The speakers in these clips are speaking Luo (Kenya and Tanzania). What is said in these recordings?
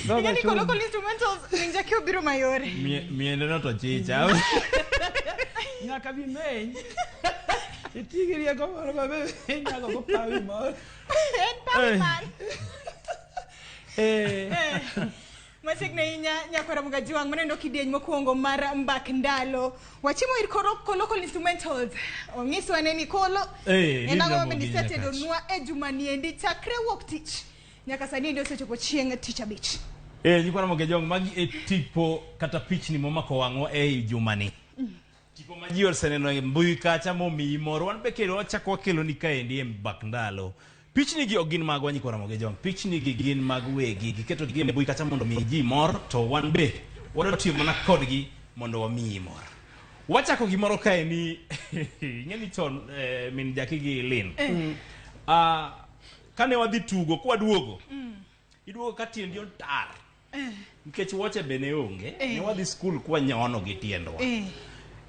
Ing'eni Kolokol instrumentals Min Jackie obiro mayore. Miende no to chicha. Nyaka bi meny. Iti gi rieko moro maber inyago go pawi moro. En pawi Eh. man. Eh. Machiegni ahinya nyakwara Mugajuang' maneno kidieny mokwongo mar mbak ndalo. Wachimo ir koro Kolokol instrumentals. Onyiswa ne ni kolo. Eh, En ang'o ni mabende Ramogi isetedonwa e juma niendi chakre wuok tich. Nyaka sani endi osechopo chieng' tich abich. Eh, nyikwa Ramogi Ajwang', magi e tipo kata pichni momako wang'wa e jumani. Tipo ma ji oseneno e mbui kacha momiyi mor. Wan be kendo wachako wakeloni kaendi e mbak ndalo. Pichni gi ok gin magwa nyikwa Ramogi Ajwang'. Pichni gi gin mag wegi. Giketo gi e mbui kacha mondo omi ji mor to wan be wadwa tiyo mana kodgi mondo wamiyi mor. Wachako gimoro kae ni ing'e ni chon eh, min Jackie gi Lin. Ah, kane wadhi tugo kwaduogo iduogo ka tiendi otar nikech wuoche be ne onge ne wadhi skul kwanyono gi tiendwa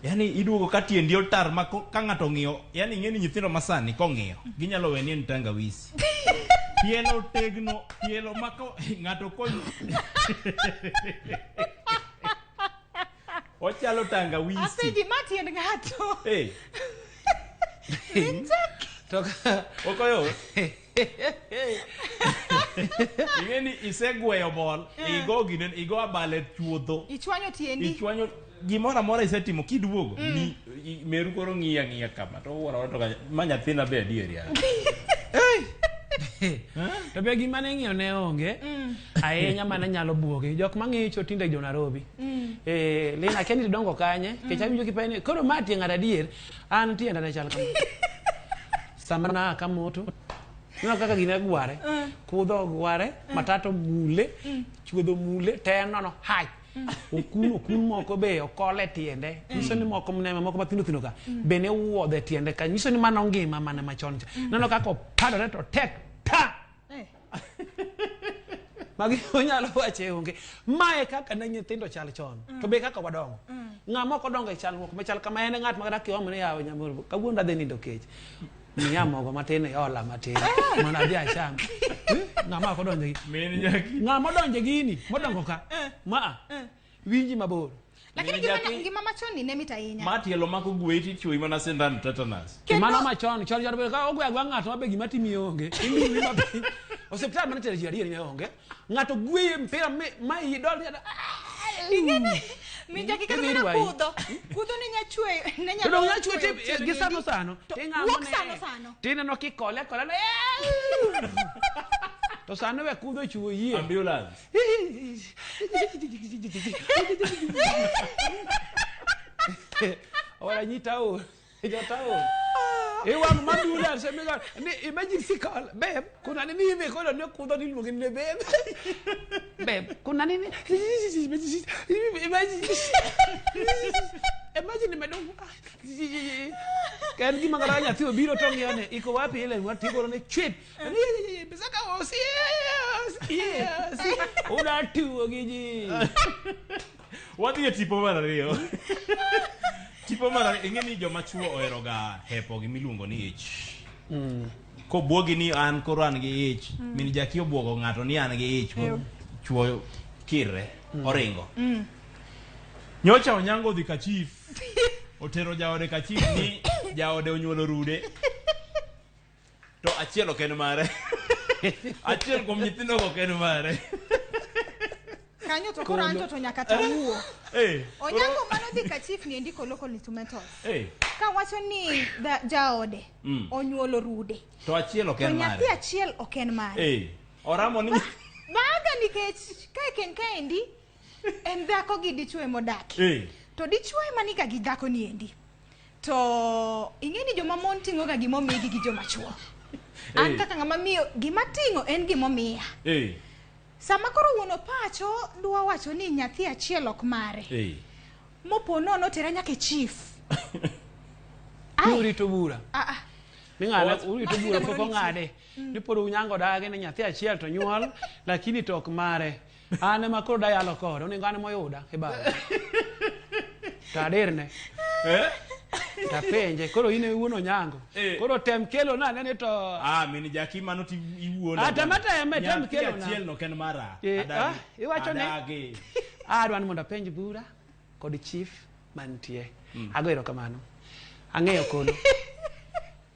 yani iduogo ka tiendi otar ma ka ng'ato ong'iyo yani ing'e ni nyithindo masani kong'iyo ginyalo we ni en tangawisi tielo tegno tielo ma ko ng'ato ko ochalo tangawisi Apenji ma tiend ng'ato. hey, To ka- okoyo ing'e ni isegweyo bol igo gine igo abal e chuodho Ichwanyo tiendi. ichwanyo gimoro amora isetimo kiduogo ni meru koro ng'iya ng'iya kama to wuoro to ka- ma nyathina be adieri ya. To be gima ne ing'iyo ne onge ahinya mane nyalo buogi. Jok mang'icho tinde jo Nairobi. Eh, Lina akia ni idongo kanye, nikech awinjo kipenjo ni koro ma tie ng'ato adier, an tienda ne chal kama. Sama naa ka moto, ineno kaka gini gware, kudho ogware, matatu omule, chuodho omule, te en nono hach. Okun okun moko be okol e tiende. Nyiso ni moko mneme moko mathindo thindo ka be ne wuodho e tiende ka. Nyiso ni mano ngima mane machon cha. Neno kaka opadore to tek ta. Eh. Magi onyalo wache onge. Mae kaka ne nyithindo chal chon. To be kaka wadongo. Ng'ama ok odongo e chalruok machal kama en e ng'at ma kata kiomo ni yawa nyamoro kawuono adhi nindo kech. Miya mogo matin iola matin mondo adhi acham. Eh, Ng'ama ok odonjo gi. Min Jackie. Ng'ama odonjo e gini modongo ka. Ma winji mabor. Lakini Min ngima Jackie- ngima machon ni ne mit ahinya. Ma tielo mako gweyi tichuoyi mana sindan tetanus. To mano machon chon chon ka ogwe agwa ng'ato mabe gima timi onge. Imiyi mapiny. Osiptal mane tere ji adier ne onge. Ng'ato gweyi mpira ma iyi dol. Min Jackie kata Idhi mana irwayi. kudho. Kudho ne nya chweyo. Ne To nyalo dong' nyachwe chweyo ti tielo gi sano niendi. sano. To Ting'amo wuok ne. sano sano. Tineno kikole akola ne. To sano we kudho chuo yie. Ambulance. Ora nyi taon. Jo taon. Iwang' ma ambulance emigo ni emergency call. Babe, kuna nini hivi kono ne kudho ni iluongi ni babe. Babe, kuna nini? Emergency. Emergency. Imagine medong. Ka en gima kata ka nyathi obiro to ng'iyo ni iko wapi ile watigoro ni chwip. Pesa ka osi. Osi. Uda tuo gi ji. Wadhi e tipo mar ariyo. Tipo mar ariyo, ing'e ni joma chuo ohero ga hepo gimiluongo ni ich. Kobwogi ni an koro an gi ich, min Jackie obwogo ng'ato ni an gi ich, chuo kirre, oringo. Nyocha Onyango odhi ka chief, otero jaode ka chief ni jaode onyuolo rude. To achiel ok en mare. Achiel kuom nyithindo go ok en mare. Kanyo to koro anto to nyaka tawuo. Eh, Onyango mano dhi ka chief ni endiko local instrumentals. eh, Ka wacho ni jaode onyuolo rude. to achiel ok To en nyathi mare. achiel ok en mare. Eh, oramo ni Baga nikech kae ken kaendi en dhako gi dichwo emodak. Eh. To dichwo ema niga gi dhako niendi. To ing'e ni joma mon ting'o ga gimomigi gi joma chuo. An Eh. kaka ng'ama miyo gima ting'o en gimomiya. Eh, Sama koro wuon opacho dwa wacho ni nyathi achiel ok mare. eh. Mopo nono tera nyaka e chief. Ai. Urito bura. Ah, ah. Ni ng'ane Owach- urito bura pok ong'ade. Ni pod unyango dagi ni nyathi achiel to nyuol lakini to ok mare. An ema koro dayalo kode, onego an emoyuda e baba. To adirne. Eh? Tapenje koro in e wuon Onyango. Eh. Koro tem kelo na nene to Ah, min Jaki mano ti iwuondo. Ah, tem atema, tem Nyathi kelo na. achiel no ken mara. Eh, Adagi. ah, iwacho ni? Adagi. Adwa ni mondo apenj bura kod chief mantie. Ago erokamano. Ang'eyo kono.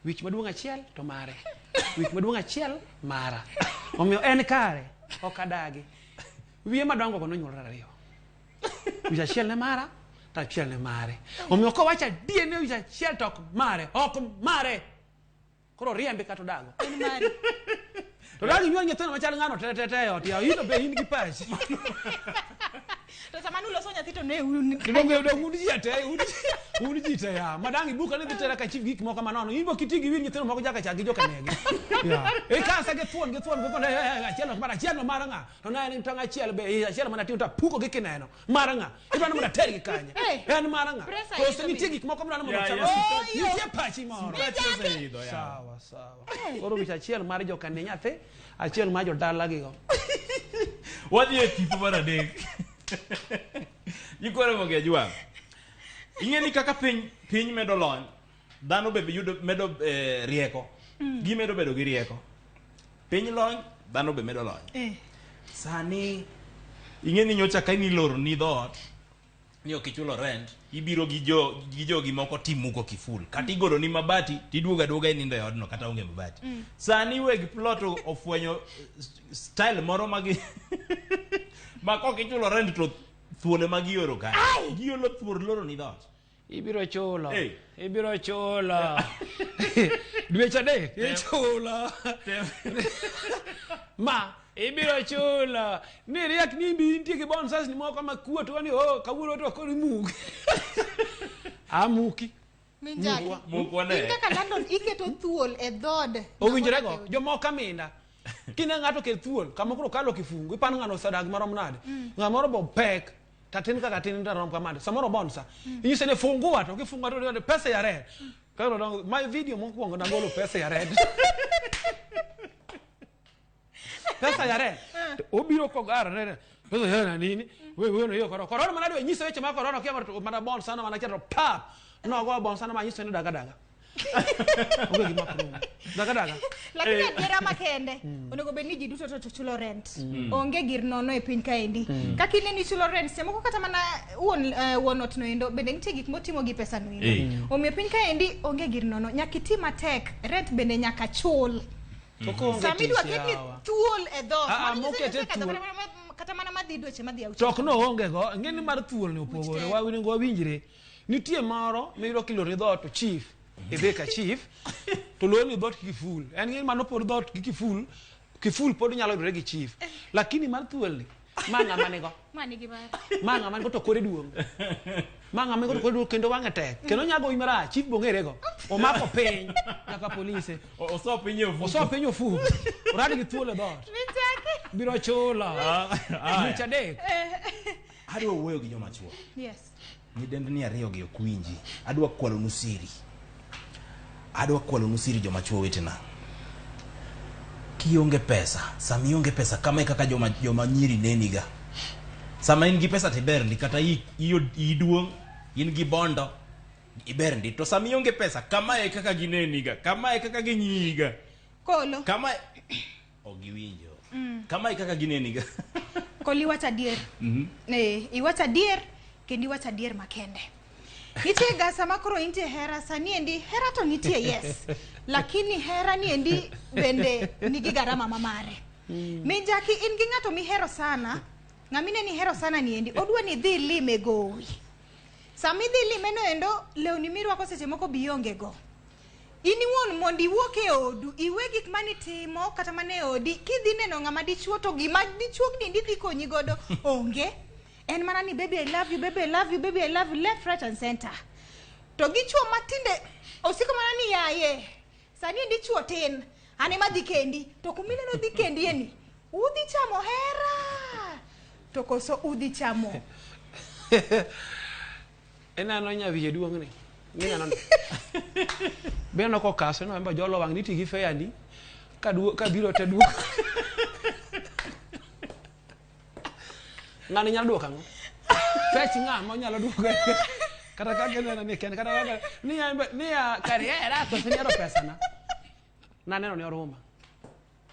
Wich maduong' achiel to mare. Wich maduong' achiel mara. Omiyo en kare, ok adagi. Wiye madongo go nonyuolore ariyo. Wich achiel ne mara, to achiel ne mare. Omiyo kowacho adier ni wich achiel to ok mare, ok mare. Koro riembe kata odago. En mari. To dag inyuol nyithindo machal ng'ano te te te e ot. Yaw, in to be in gi pachi. To sama nuloso nyathi to ne un To donge dong un ji ate, un ji te ya. Madang ibuka ni dhi tera ka chief gik moko manono. In bo kiti gi wir nyithindo moko jaka chak gi joka negi. Ya. E kansa gi thuon gi thuon gi thuon achiel ok mar achiel no mar ng'a. To ne en tong' achiel be eh, achiel mana tingo to apuko gi kineno. Mar ng'a? Idwa ni mondo ater gi kanye? Eh, En mar ng'a? presa Koso idho nitie be. gik moko midwa ni mondo Ya, ocham. ya, Oh, yo. Nitie pachi moro. Pachi oseidho, ya. Sawa sawa. Koro wich achiel mar joka ne nyathi, achiel mar jodala gigo. Wadhi e tipo mar adek. Nyikwa Ramogi Ajwang'. Ing'e ni kaka piny piny medo lony, dhano be yudo medo rieko. Gimedo bedo gi rieko. Piny lony, dhano be medo lony. Eh. Sani ing'e ni nyocha ka niloro ni dhoot ni ok ichulo rent, ibiro gi jo gi jogi moko timuko kiful. Kata igolo ni mabati tiduogo aduoga inindo e odno kata onge mabati. Sani weg plot ofwenyo style moro magi ma kok ichulo rent to thuol ema gioro ka. Giolo thuol loro ni dhoot. Ibiro chulo. Hey. Ibiro chulo. Dweche adek ichulo. Ma ibiro chulo. Ni riek ni imbi intie gi bonsas ni moko ma kuot wani oh kawuono to koro imuk. Amuki. Minjaki. Mukwa ne. In kaka landlord iketo thuol e dhood. Owinjore go jomoko aminda. Kine ng'ato ket thuol kama koro kalo kifungu ipano ng'ano osedak marom nade. Ng'amoro bo pek tatin kaka tin to rom kamande samoro bonsa. Inyise ni fungua to kifungua to pesa ya rent. Koro dongo my video mokwongo nagolo pesa ya rent. Pesa ya rent. To Obiro kogaro ne pesa ya rent nini? We we no yo koro. Korona mana dwe nyiso weche ma korona kia to mana bonsa na mana chato pap. No go bonsa na manyiso ni daga daga. Onge gima promo. Daga daga. Lakini adiera makende onego bed ni ji duto to chulo rent. Onge gir nono e piny kaendi. Kaka ineno ichulo rent, seche moko kata mana wuon wuon ot noendo bende nitie gik motimo gi pesa noendo. Eh. Omiyo piny kaendi onge gir nono, nyaka iti matek, rent bende nyaka chul. To koonge Sama idwa tich ket ni yawa. thuol e dhoot, Ah, ah, mano nyiso ni mokete osekadho thuol. kata mana madhi dweche madhi auchiel. To ok no onge go, ing'e ni mar thuol ni opogore, tek. waonego wawinjre. Nitie moro miyudo kiloro dhoot to chief, idhi ka chief, to lorni dhoot gi kiful. En ng'e mano pod dhoot gi kiful, kiful pod nyalo yudore gi chief. Lakini mar thuol ni, ma ng'ama nigo. Ma nigi mare. Ma ng'ama nigo to kore duong'. Ma ng'ama nigo to kore duong' kendo wang'e tek. Kendo nyago gowi marach, chief bong'ere go. Omako piny, nyaka polise. Oso piny e ofuko. Oso piny ofuko. Orad gi thuol e dhoot. Minjaki. Biro chulo. Ah, ah. Dweche adek. Adwa wuoyo gi joma chuo. Yes. Nyidendni ariyo gi ok winji. Adwa kwalonu siri. Adwa kwalonu siri joma chuo wetena. Kionge pesa, sama ionge pesa kama e kaka joma joma nyiri neniga. Sama in gi pesa tiber ndi kata iduong', in gi bondo, iber ndi. To sama ionge pesa, kama e kaka gineniga, kama e kaka ging'iyiga. Kolo. Kama ok giwinjo. Kama e kaka gineniga. Kolo iwacho adier. Eh, iwacho adier kendo iwacho adier makende. Nitie ga sama koro intie hera sani endi hera to nitie yes. Lakini hera ni endi bende nigi garama mamare. Minjaki in gi ng'ato mihero sana, ng'amine ni hero sana ni endi odwa ni idhi lime gowi. Sama idhi lime no endo lewni mirwako seche moko bionge go. In iwuon mondo iwuok e odu, iwe gik manitimo kata mana e odi, kidhi neno ng'ama dichuo to gima dichuo ni dhi konyi godo onge. En mana ni baby I love you, baby I love you, baby I love you, left, right and center. To gi chuo matinde osiko mana ni yaye. Sani endi chuo tin, an ema dhi kendi, to kumineno dhi kendi eni, udhi chamo hera. To koso udhi chamo. Ineno nyawiye duong' ni. Mineno ni. Be ineno kokaso ineno embe jolo wang' ni iti gi feyani ka biro te duok. Ng'ani nyalo duoko ang'o? Fech ng'a ma onyalo duoko? Kata kaka inena ni ken kata kaka ni niya kariera to siniero pesa na. Naneno ni oruma.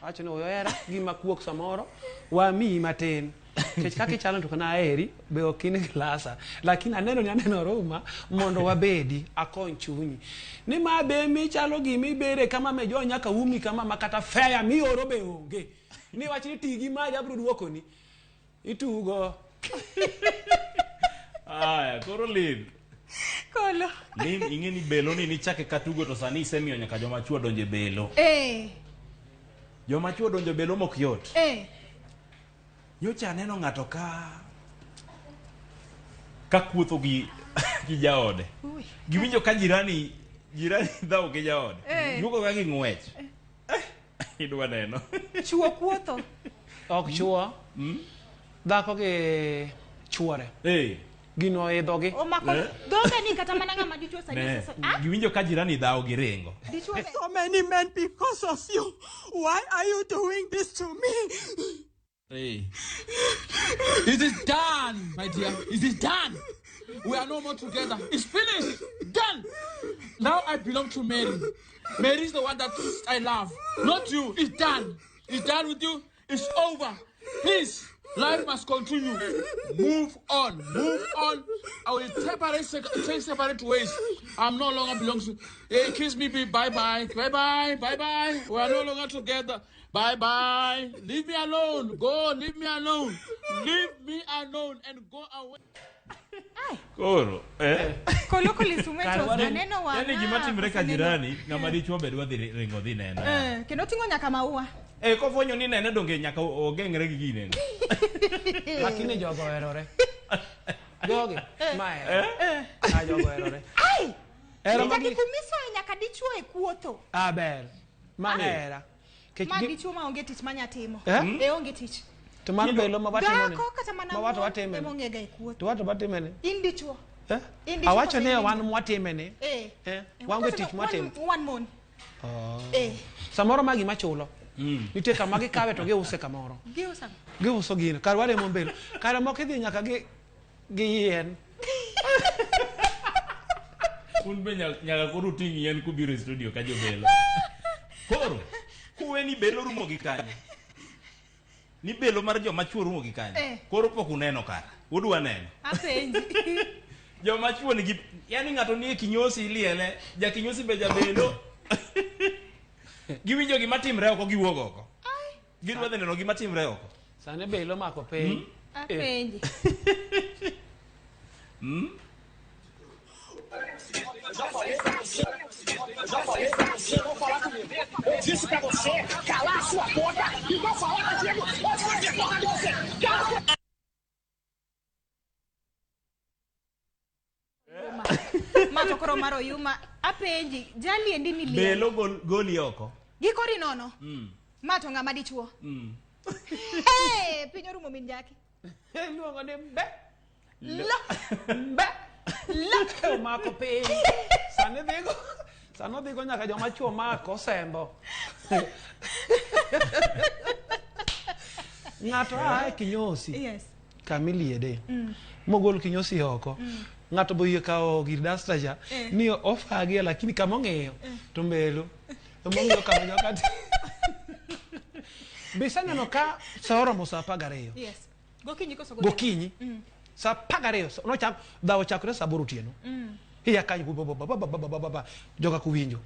Awacho ni oyo hera gima kuok samoro wamiyi matin. Nikech kaka ichalo to kana aheri be ok in klasa. Lakini aneno ni aneno oruma mondo wabedi akony chunyi. Ni ma be michalo gima ibede kama me jo nyaka umi kama ma kata feya mioro be onge. Ni wach ni ti gi mari abiro duokoni. Itugo. Aya, koro Lin. Kolo. Lin ing'e ni belo ni nichake katugo to sani isemiyo nyaka joma chuo donje belo. Eh. Joma chuo donjo belo mok yot. Eh. Nyocha aneno ng'ato ka kuotho gi jaode. Ui. Giwinjo ka jirani dhawo gi jaode. Eh. Giwuok ka ging'wech. Idwa neno. Chuo kuotho. Ok chuo. Dhako gi chuore. Eh. Gino idhogi. Omako dhoge ni kata mana ng'ama dichuo sani Ne. oseso. Ah, Giwinjo ka jirani dhawo gi ringo. dichuo be. So many men because of you. Why are you doing this to me? Eh. It is done, my dear. It is done. We are no more together. It's finished. Done. Now I belong to Mary. Mary is the one that I love, not you. It's done. It's done with you. It's over. Please, life must continue. Move on. Move on. I will take separate ways. I'm no longer belongs to. Hey, kiss me, bye bye. Bye bye. Bye bye. We are no longer together. Bye bye. Leave me alone. Go. Leave me alone. Leave me alone and go away. Koro. Eh. Kolo kolisumetos Kar aneno wang'a. Yaani gima timre ka koso neno- jirani ng'ama dichuo be dwa dhi ringo dhi neno. Eh, kendo ting'o nyaka maua. Eh, kofwenyo ni nene donge nyaka ogeng're gi ginene. Lakini jogo oherore. Jogi ma hero. Ah, jogo oherore. Ai! Hero Nyaka magi. kikumisoe nyaka dichuo e kuotho. Ah, ber. Mano hera. Kech Ma gi- dichuo ma onge tich manya timo. Eh? E onge tich. To mano belo ma watimo ni. Dhako kata mana Ma wato mon watime ema ni. ong'ega e kuotho. To wato watime ni. In dichuo. Eh? In dichuo Awacho koso ni in wan dichuo? mwatime ni. Eh. Eh, waonge tich mwatimo. Wan mon. Eh. Samoro ma gima chulo. Nitie kama gikawe to giuse kamoro. Giuso ang'o? Giuso gino. Kar waremo mbele. Kare moko idhi nyaka gi yien. Un be nyaka koro uting' yien kubiro e studio ka jobelo. Koro, kuwe ni belo rumo gi kanye? Ni belo mar joma chuo rumo gi kanye? Eh. Koro pok uneno kara. Udwa neno. Apenji. Joma chuo nigi yani ng'ato nie kinyosi iliele, ja kinyosi be jabelo. Giwinjo gima timre oko giwuok oko. Gidwa dhi neno gima timre oko. Sani belo mako piny. Apenji. Eu disse pra você calar a sua boca e não falar comigo. Eu vou dizer porra de você. Cala a Ma to koro mar oyuma. Apenji. Jali endi ni liel. Belo goli oko. Gikori nono. Ma to ng'ama dichuo. Hey, piny orumo min Jaki. Iluongo ni mbe. Lo. Mbe. Lo. Omako piny. Sani dhigo. Sani odhigo nyaka joma chuo mako sembo. Ng'ato a e kinyosi. Yes. Kamiliede. Mogol kinyosi oko. Ng'ato boyie kawo gir dasta cha. Eh. Ni ofagie lakini kama ong'iyo to mbelo. Emong'iyo kama joka ti. Be iseneno ka sa oromo sa 12. Yes. Gokinyi koso godhiambo? Gokinyi. Sa 12 nochak dhawo chakre sa 8 otieno. Iya kanyo ba joka kuwinjo.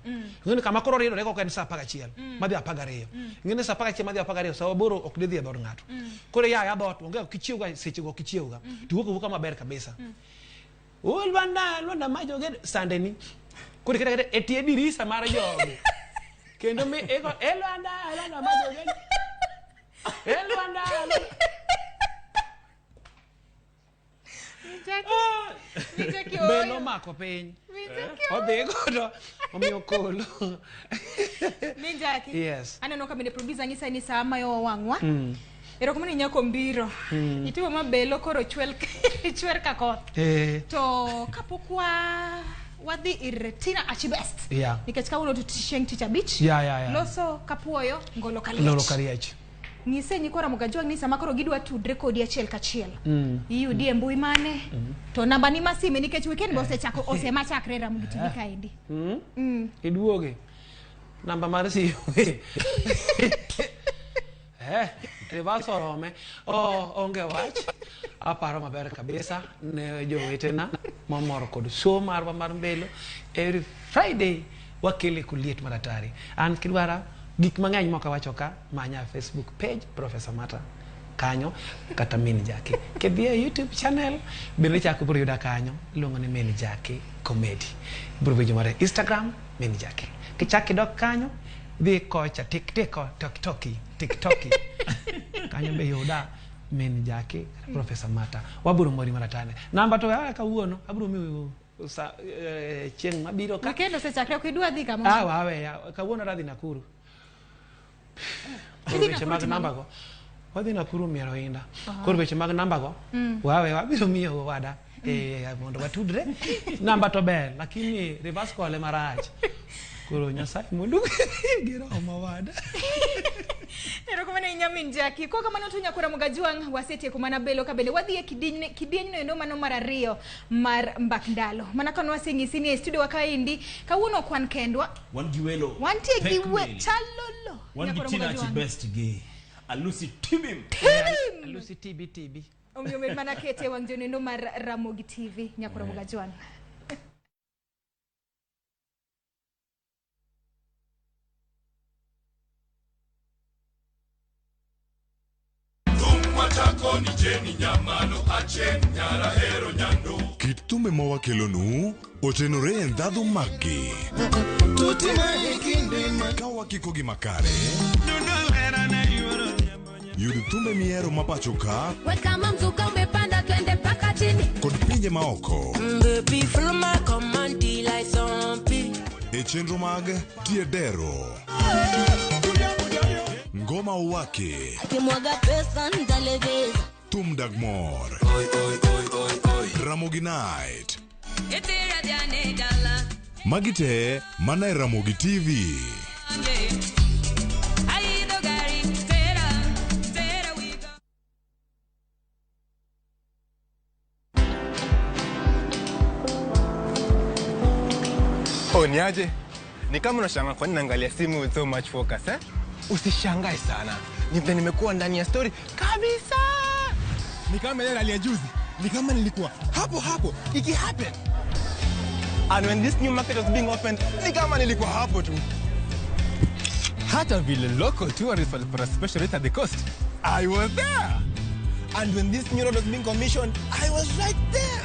Ing'eni kama koro ridore kok en sa 11 madhi 12. Ing'eni sa 11 madhi 12 sa 8 ok didhi e dhood ng'ato. Koro iya ya dhoot onge ok ichiewga sechego ok ichiewga. To iwuok awuoka maber kabisa. O Lwanda Lwanda ma joge sande ni. Koro ikete aketa e tie dirisa mar jogi. Kendo mi iko e Lwanda Lwanda ma joge. E Lwanda Lwanda. Min Jaki Belo oyo. omako piny. Min Jaki oyo. Odhi godo omiyo kolo. Min Jaki. Yes. Aneno ka bende producer nyisa ni saa mayo wang'wa. Erokamano ni nyako mbiro. Itimo mabelo koro chwer ka koth. Eh. To kapok wadhi ir Tina Achibest. Yeah. Nikech kawuono to chieng' tich abich. Yeah. Loso kapuoyo ngolo kaliech. Loro kariech. Nyise nyikwa Ramogi Ajwang' ni sama koro gidwa tudre kodi achiel kachiel. Iyudi e mbui mane? To namba ni masime nikech weekend be osechako osemachakre Ramogi TV kaendi. Iduoge. Namba mar simu. Reverse orome. Oh, onge wach. Aparo maber kabisa ne jowetena momor kod show marwa mar mbelo. Every Friday wakele kuliet maratari. An kidwara gik mang'eny mok awacho ka, manya Facebook page Professor Mata kanyo kata Min Jackie. Kidhi e YouTube channel bende chako ibiro yuda kanyo iluongo ni Min Jackie Comedy. Ibiro winjo mare Instagram Min Jackie. Kichak idok kanyo dhi kocha tik tok toki tiktoki kanyo be yuda Min Jackie kata Professor Mata. Wabiro mori maratane. Namba to wewe kawuono abiro miyo chieng' mabiro ka. Weekend osechakre ok idwa dhi kamoro. Ah, waweya kawuono adhi Nakuru. Koro Idhi weche Nakuru mag timo namba go wadhi Nakuru miero inda. Koro weche mag namba go wawe wabiro miyo wada mondo watudre. Namba to ber lakini reverse call ema rach. Koro Nyasaye mondo gi roho mawada. Erokamano ahinya Min Jackie. Kok kamano to nyakora Ramogi Ajwang' wasetieko mana belo ka bende wadhi e kidieny no endo mano mar ariyo mar mbak ndalo. Mana ka nwaseng'isi ni e studio wa kaendi kawuono ok wan kendwa. Wan gi welo. Wantie gi pek we meli. chalolo. Wan gi Nyakora Tina Ramogi Ajwang'. Chibest gi Alusi Tibim. Tibim. Lucy TB TB. Omiyo med mana kete e wang' joneno mar Ramogi TV nyakora Ramogi Ajwang'. Kit thumbe ma wakelonu otenore e ndhadhu maggi. Ka wakikogi makare, yud thumbe mihero ma pacho ka Kama mzuka umepanda twende mpaka chini. kod pinje maoko Baby, follow my command like zombie. e chenro mag Tiedero. Ngoma Uwake, Akimwaga pesa nitalegeza. Thum Dag Mor, Ramogi Night. Magi te mana e Ramogi TV. Oh, niaje? Ni kama unashangaa kwa nini naangalia simu with so much focus, eh? Usishangae sana. Ni vile nimekuwa ndani ya story kabisa. Ni kama ile rally ya juzi. Ni kama nilikuwa hapo hapo iki happen. And when this new market was being opened, ni kama nilikuwa hapo tu. Hata vile local tourists walipata special rate at the coast. I was there. And when this new road was being commissioned, I was right there.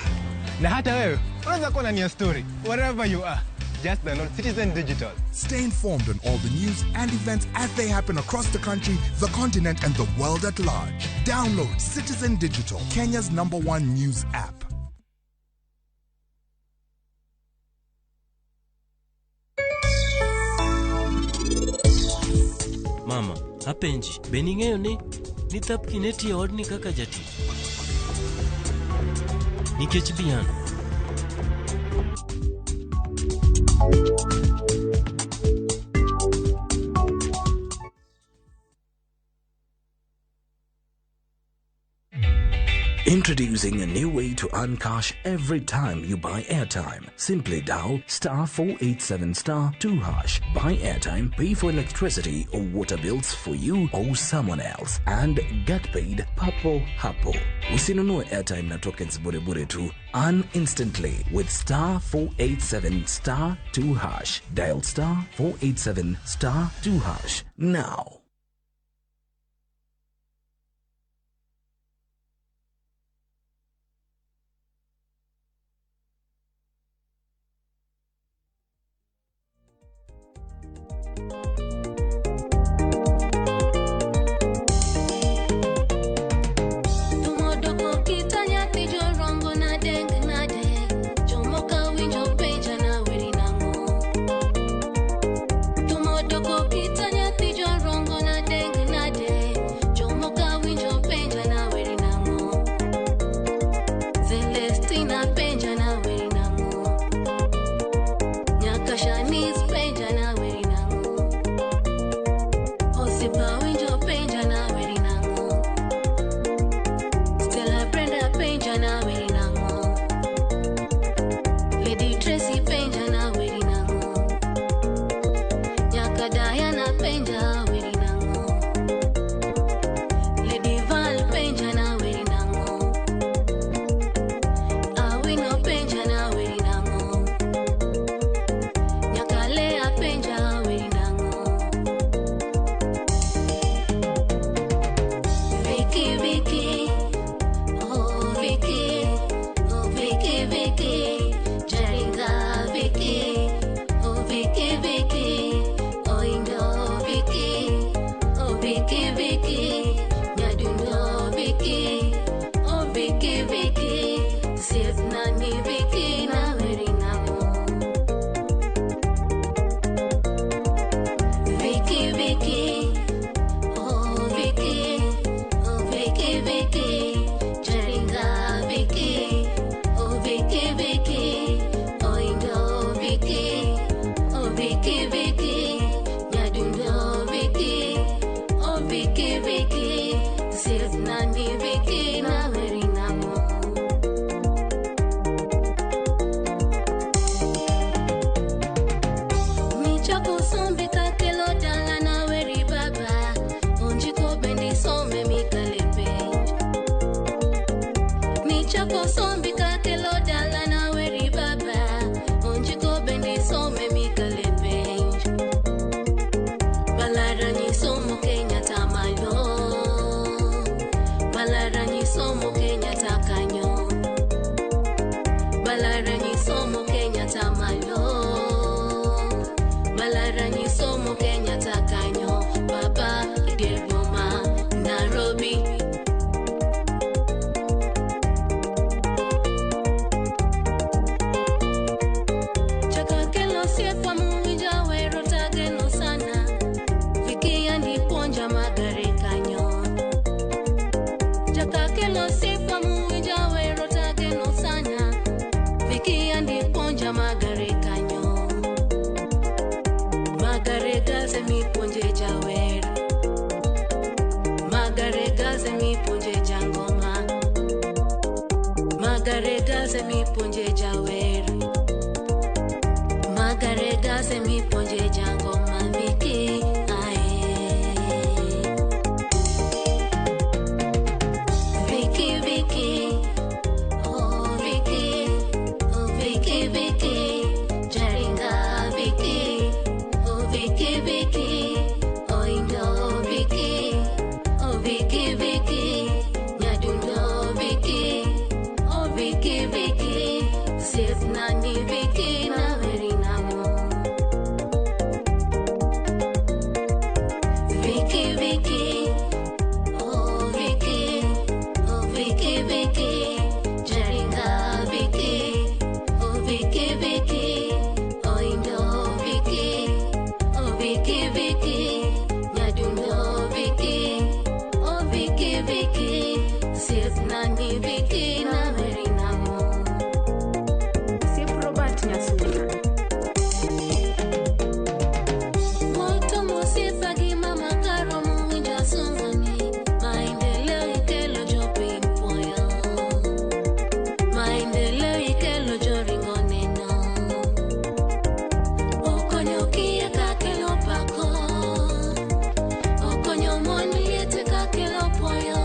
Na hata wewe unaweza kuwa ndani ya story wherever you are. Just download Citizen Digital. Stay informed on all the news and events as they happen across the country, the continent, and the world at large. Download Citizen Digital, Kenya's #1 news app. Mama, apenji, be ning'eyo ni Thapki ne tiyo e odni kaka jatich? Nikech Bian. Introducing a new way to earn cash every time you buy airtime. Simply dial *487*2#. Buy airtime, pay for electricity or water bills for you or someone else, and get paid papo hapo. Usinunue airtime na tokens bure bure tu. Earn instantly with *487*2#. Dial *487*2# now. Tumodo kokita nyathi jorongo. penja na weri nang'o. Lady Tracy penja na weri nang'o. Nyaka Diana penja weri nang'o. Lady Val penja na weri nang'o. Awino penja na weri nang'o. Nyaka Lea penja weri nang'o. Vicky, Vicky, oh Vicky, oh Vicky, Vicky, Jaringa Vicky, oh Vicky, Vicky, oh Indo Vicky, oh Vicky, Vicky, Nyadundo Vicky, oh Vicky, Vicky, Sif Nani Vicky na weri nang'o. Vicky, Vicky, oh Vicky, oh Vicky, Vicky, Jaringa Vicky, oh Vicky, Vicky, oh Indo Vicky, oh Vicky, Vicky, Nyadundo Vicky, oh Vicky, Vicky, Sif Nani Vicky na weri nang'o. Michako sombe kakelo dala na weri baba. Onjiko bendi some mikale penj. Michako sombe kakelo dala na weri baba. Onjiko bendi some mikale penj. Balarani somo Kenya tamalo. Balarani somo Kenya takanyo. Balarani somo Kenya tamalo. Balarani somo Kenya takanyo. Baba idier boma Nairobi. Chaka kelo siepa muwinja wero tageno sana. Vicky andi puonja magare kanyo. Chaka kelo siepa muwinja wero tageno sana. Vicky andi puonja magare kanyo. Magare gaze mi puonje jawer. Magare gaze mi puonje jangoma. Magare gaze mi puonje jawer. Magare gaze mi puonje jangoma. Vicky ae. Vicky, Vicky, oh Vicky, oh Vicky, Vicky, Jaringa Vicky, oh Vicky, Vicky, oh Indo Vicky, oh Vicky, Vicky, Nyadundo Vicky, oh Vicky, Vicky, Sif Nani Vicky na weri nang'o. Vicky, Vicky, oh Vicky, oh Vicky, Vicky, Jaringa Vicky, oh Vicky, Vicky, oh Indo Vicky, oh Vicky, Vicky, Nyadundo Vicky, oh Vicky, Vicky, Sif Nani Vicky na weri nang'o. Osiep Robert Nyasuna. Moto mosiepa gi mama Karo mowinjo asungoni. Maendeleo ikelo jopiny puoyo. Maendeleo ikelo joringo neno. Okonyo kiye kakelo pako. Okonyo mon liete kakelo puoyo.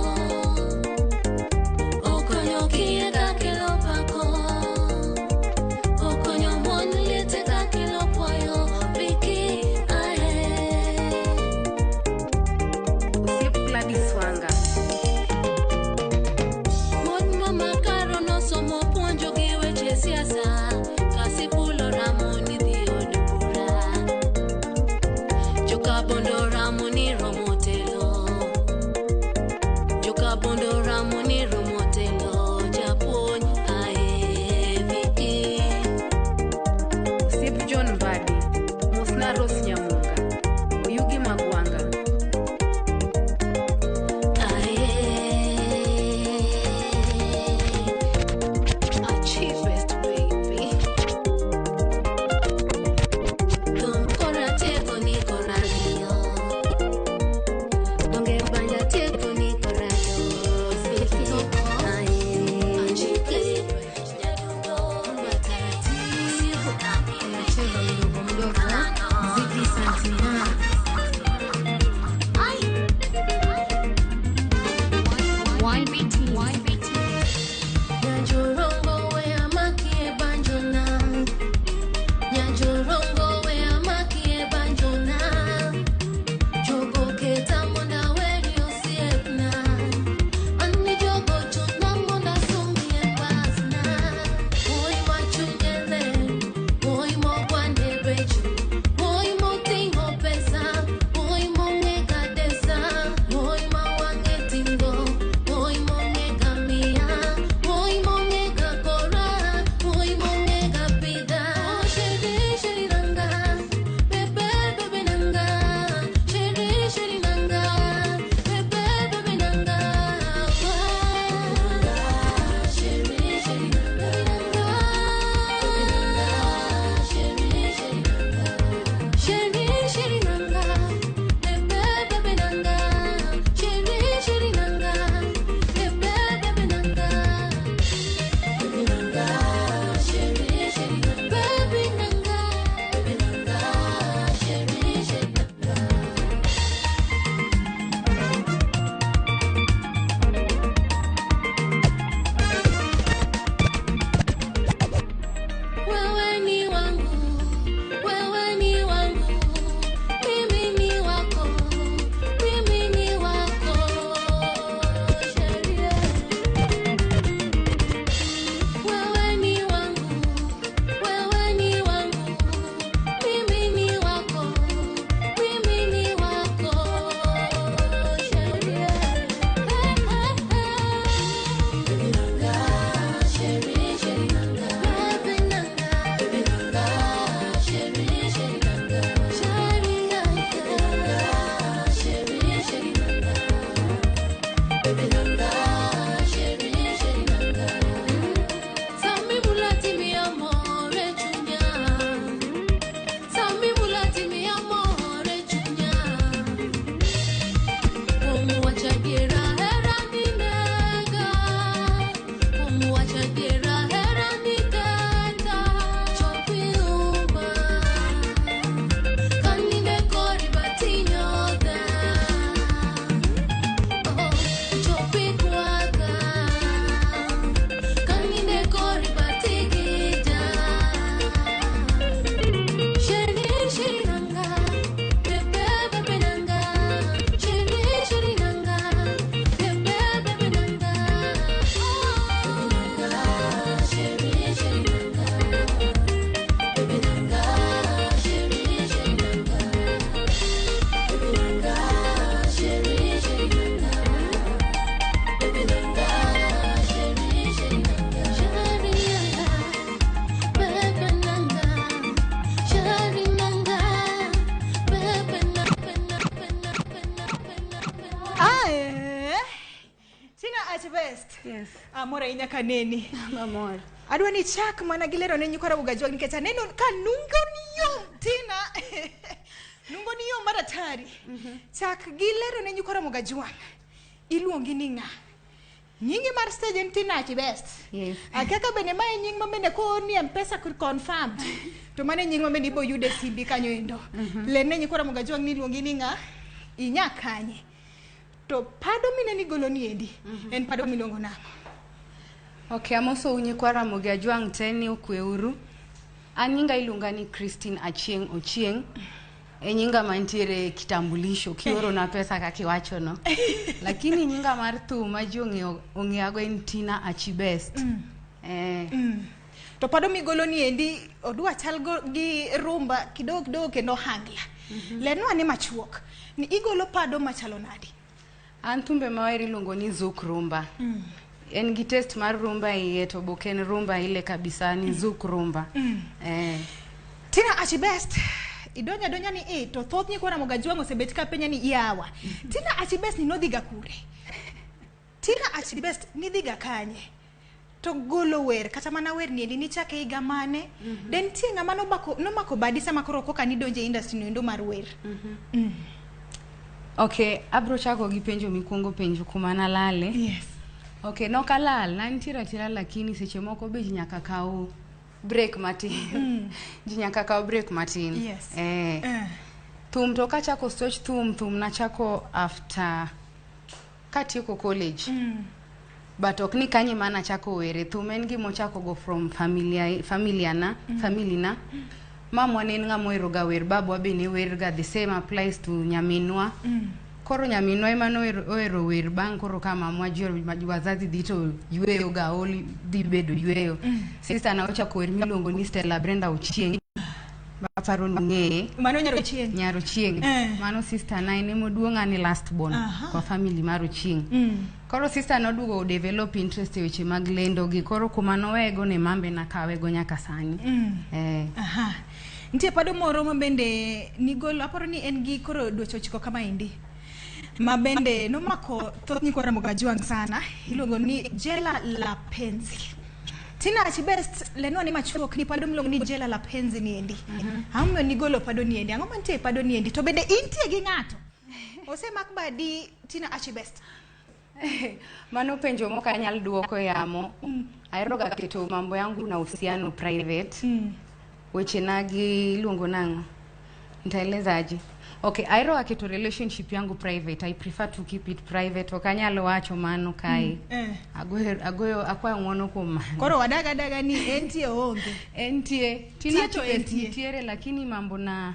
Yes. Amor ahinya kaneni. Mamor. Adwa ni chak mana gi lero ne nyikwa Ramogi Ajwang' nikech aneno ka nungo ni yom Tina. Nungo ni yom mar atari. Chak gi lero ne nyikwa Ramogi Ajwang'. Iluongi ni ng'a? Nyingi mar stage en Tina Achibest. Yes. Akia ka bende mae nying ma bende koorni M-Pesa confirmed. To mano e nying ma bende ibo yude e simbi kanyo endo. Ler ne nyikwa Ramogi Ajwang' ni iluongi ni ng'a? Inya kanye? To pado mine nigolo ni endi en pado miluongo nang'o? Okay, amosou nyikwa Ramogi Ajwang' te ni okweuru. An nyinga iluonga ni Christine Achieng' Ochieng'. E nyinga mantiere e kitambulisho kiorona pesa kaka iwachono. Lakini nyinga mar thum ma ji ong'eyago en Tina Achibest. To pado migolo ni endi odwa chal gi rumba kidogo kidogo kendo hangla. Lernwa ane machuok ni igolo pado machalo nadi? An thumbe mawahero iluongo ni Zouk Rumba. En gi taste mar rumba iye to be ok en rumba ile kabisa ni Zouk Rumba. Tina Achibest, idonjo adonja ni to thoth nyikwa Ramogi Ajwang' osebet ka penja ni yawa. Tina Achibest ni nodhiga kure? Tina Achibest nidhiga kanye? To golo wer kata mana wer ni endi nichake higa mane? De nitie ng'ama nomako badi sama koro koka nidonje industry no endo mar wer? Okay, abro chako gi penjo mikuongo penjo kuma nalale. Yes. Okay, nok alal, nantiere atiera lakini seche moko be ji nyaka kaw break matin. Ji nyaka kaw break matin. Yes. Thum to kachako soch thum, thum nachako after katieko college. But ok ni kanye mana chako were, thum en gima ochako go from familia, familia na, family na. Mamwa ne en ng'ama ohero ga wer, babwa be ne wer ga, the same applies to nyaminwa. Koro nyaminwa ema nohero wer bang' koro ka mamwa ji wazazi dhi to yweyo ga ol dhi bedo yweyo. Sister na ochako wer miluongo ni Stella Brenda Ochieng'. Aparo ni ung'eye. Mano Nyar Ochieng'. Nyar Ochieng'. Mano sister na en emoduong' an e last born kwa family mar Ochieng'. Koro sister noduogo develop interest e weche mag lendo gi koro kuma nowego ne mambe nakawego nyaka sani. Aha. Nitie pado moro ma bende nigolo, aparo ni en gi koro dweche 9 kama endi. Ma bende nomako thoth nyikwa Ramogi Ajwang' sana, iluongo ni Jela la Penzi. Tina Achibest, lenwa ni machuok ni pado miluongo ni Jela la Penzi ni endi. Ang'o momiyo nigolo pado ni endi? Ang'o mantie e pado ni endi? To bende intie gi ng'ato? Osemak badi Tina Achibest? Mano penjo mok anyal duoko yamo. Ahero ga keto mambo yangu na uhusiano private. Wechena gi iluongo nang'o? Nitaelezaje? Okay, ahero ga keto relationship yangu private. I prefer to keep it private. Ok anyal wacho mano kae. Agoyo akwayo ng'uono kuom mano. Koro wadaga daga ni entie oonge. Entie. Tina Tie to Achibest entie. nitiere lakini mambo na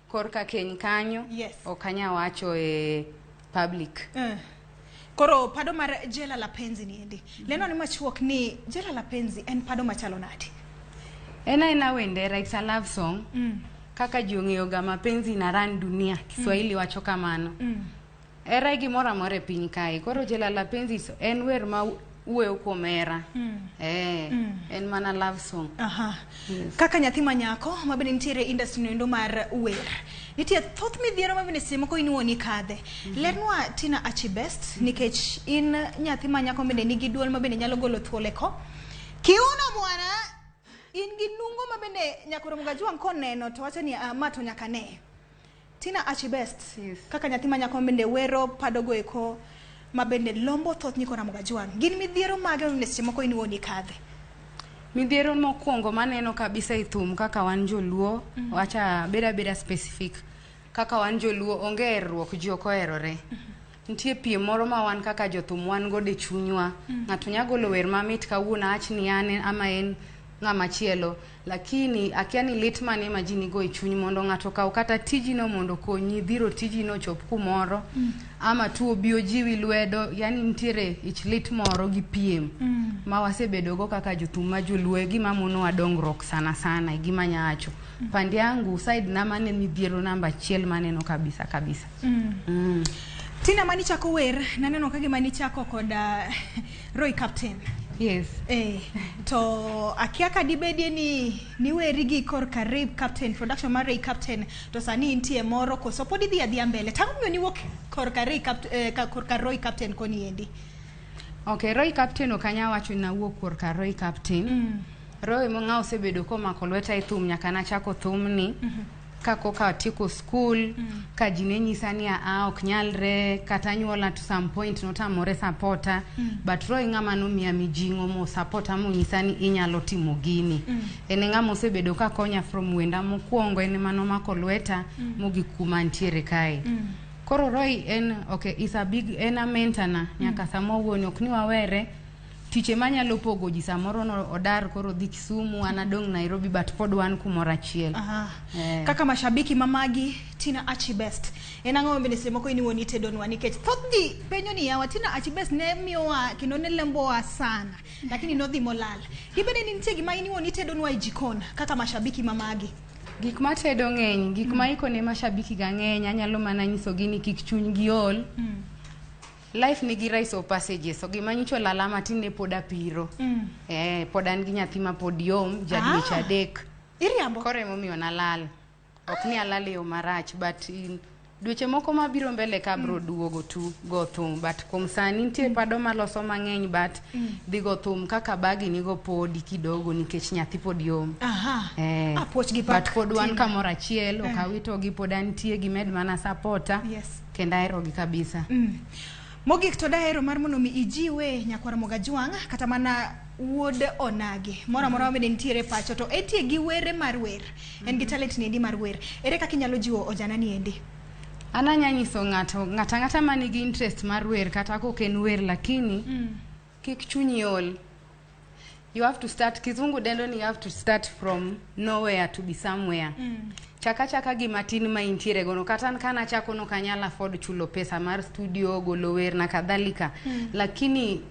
korka keny kanyo. Yes. Ok anyal wacho e public. Koro pado mar Jela la Penzi ni endi. Leno ni machuok ni Jela la Penzi en pado machalo nadi? En aena wendera, it's a love song. Kaka ji ong'eyo ga mapenzi na ran dunia, Kiswahili wacho kamano. Hera e gimoro amora e piny kae. Koro Jela la Penzi en wer ma wuoyo kuom hera. En mana love song. Aha. Yes. Kaka nyathi ma nyako ma bende nitiere industry no endo mar wer. Nitie thoth midhiero ma bende seche moko in iwuon ikadhe. Lernwa Tina Achibest nikech in nyathi ma nyako bende nigi duol ma bende nyalo golo thuol e ko. Kiuno mwana in gi nungo ma bende nyaka Ramogi Ajwang' koneno to wacho ni ma to nyaka ne. Tina Achibest, Yes. Kaka nyathi ma nyako bende wero padogo eko ma bende lombo thoth nyikwa Ramogi Ajwang'. Gin midhiero mage ma bende seche moko in iwuon ikadhe? Midhiero mokwongo maneno kabisa e thum kaka wan joluo, wacha beda beda specific. Kaka wan joluo onge herruok, ji ok oherore. Nitie piem moro ma wan kaka jothum wan godo e chunywa. Ng'ato nya golo wer mamit kawuono awach ni an ama en ng'ama chielo, lakini akia ni lit mane ma ji nigo e chuny mondo ng'ato okaw kata tijino mondo okonyi dhiro tijino ochop kumoro. Ama tu obi ojiwi lwedo, yani nitiere ich lit moro gi piem ma wasebedo go kaka jothum ma joluo e gima monowa dongruok sana sana e gima anya wacho. Pande yangu side na mane midhiero namba achiel maneno kabisa kabisa. Tina manichako wer, naneno ka gima nichako kod Roy Captain. Yes. To akia ka dibedie ni niweri gi korka Ray Captain, production mar Ray Captain, to sani intie moro koso pod idhi adhiya mbele. Tang'o miyo niwuok korka Ray korka Roy Captain koni endi? Okay, Roy Captain ok anyal wacho ni nawuok korka Roy Captain. Roy mo ng'a osebedo komako lweta e thum nyaka nachako thumni. Ka koka atieko school, ka ji ne nyisa ni aa ok nyalre, kata anyuola to some point notamore supporta. But Roy ng'ama nomiya mijing'o mo supporta monyisa ni inyalo timo gini. En e ng'ama osebedo ka konya from wenda mokwongo, en ema nomako lweta mogik kuma antiere kae. Koro Roy en okay, is a big en a mentor na nyaka sama wawuoyo ok ni wawere. Tich ema nyalo pogo ji samoro no odar koro dhi Kisumu an adong' Nairobi but pod wan kumoro achiel. Aha. Eh. Kaka mashabiki mamagi Tina Archibest en ang'o bende seche moko in iwuon itedonwa nikech thoth ji penjo ni yawa Tina Archibest ne miyowa kendo ne lembowa sana lakini nodhi molal. Dibede ni nitie gima in iwuon itedonwa e jikon kaka mashabiki mamagi? Gik matedo ng'eny, gik ma iko ne mashabiki ga ng'eny, anyalo mana nyisogi ni kik chunygi ol. Life nigi rites of passages, so gima nyocha olala matin ne pod apiro. Eh, pod an gi nyathi ma pod yom, ja dweche 3. Iriambo? Koro emomiyo nalal. Ok ni alal e yo marach, but in, dweche moko mabiro mbele ka bro duogo tu go thum, but kuom sani nitie pado maloso mang'eny but dhi go thum kaka bagi nigo podi kidogo nikech nyathi pod yom. Aha. Eh, Apuoch gi but pak, pod wan Tina. kamoro achiel, ok awitogi, pod antie gimed mana supporta. Yes. Kendo aherogi kabisa. Mogik to dahero mar mondo mi ijiwe nyakwar Mogajwang' kata mana wuod Onagi moro amora mabende nitiere pacho to entie gi were mar wer en gi talent niendi mar wer ere kaka inyalo jiwo ojana niendi? An anya nyiso ng'ato ng'ato ang'ata manigi interest mar wer kata kok en wer lakini kik chunyi ol. You have to start, kizungu dendo ni you have to start from nowhere to be somewhere. Chaka chaka gima tin ma intiere gono kata an kana chako nok anyal afford chulo pesa mar studio golo wer na kadhalika. Lakini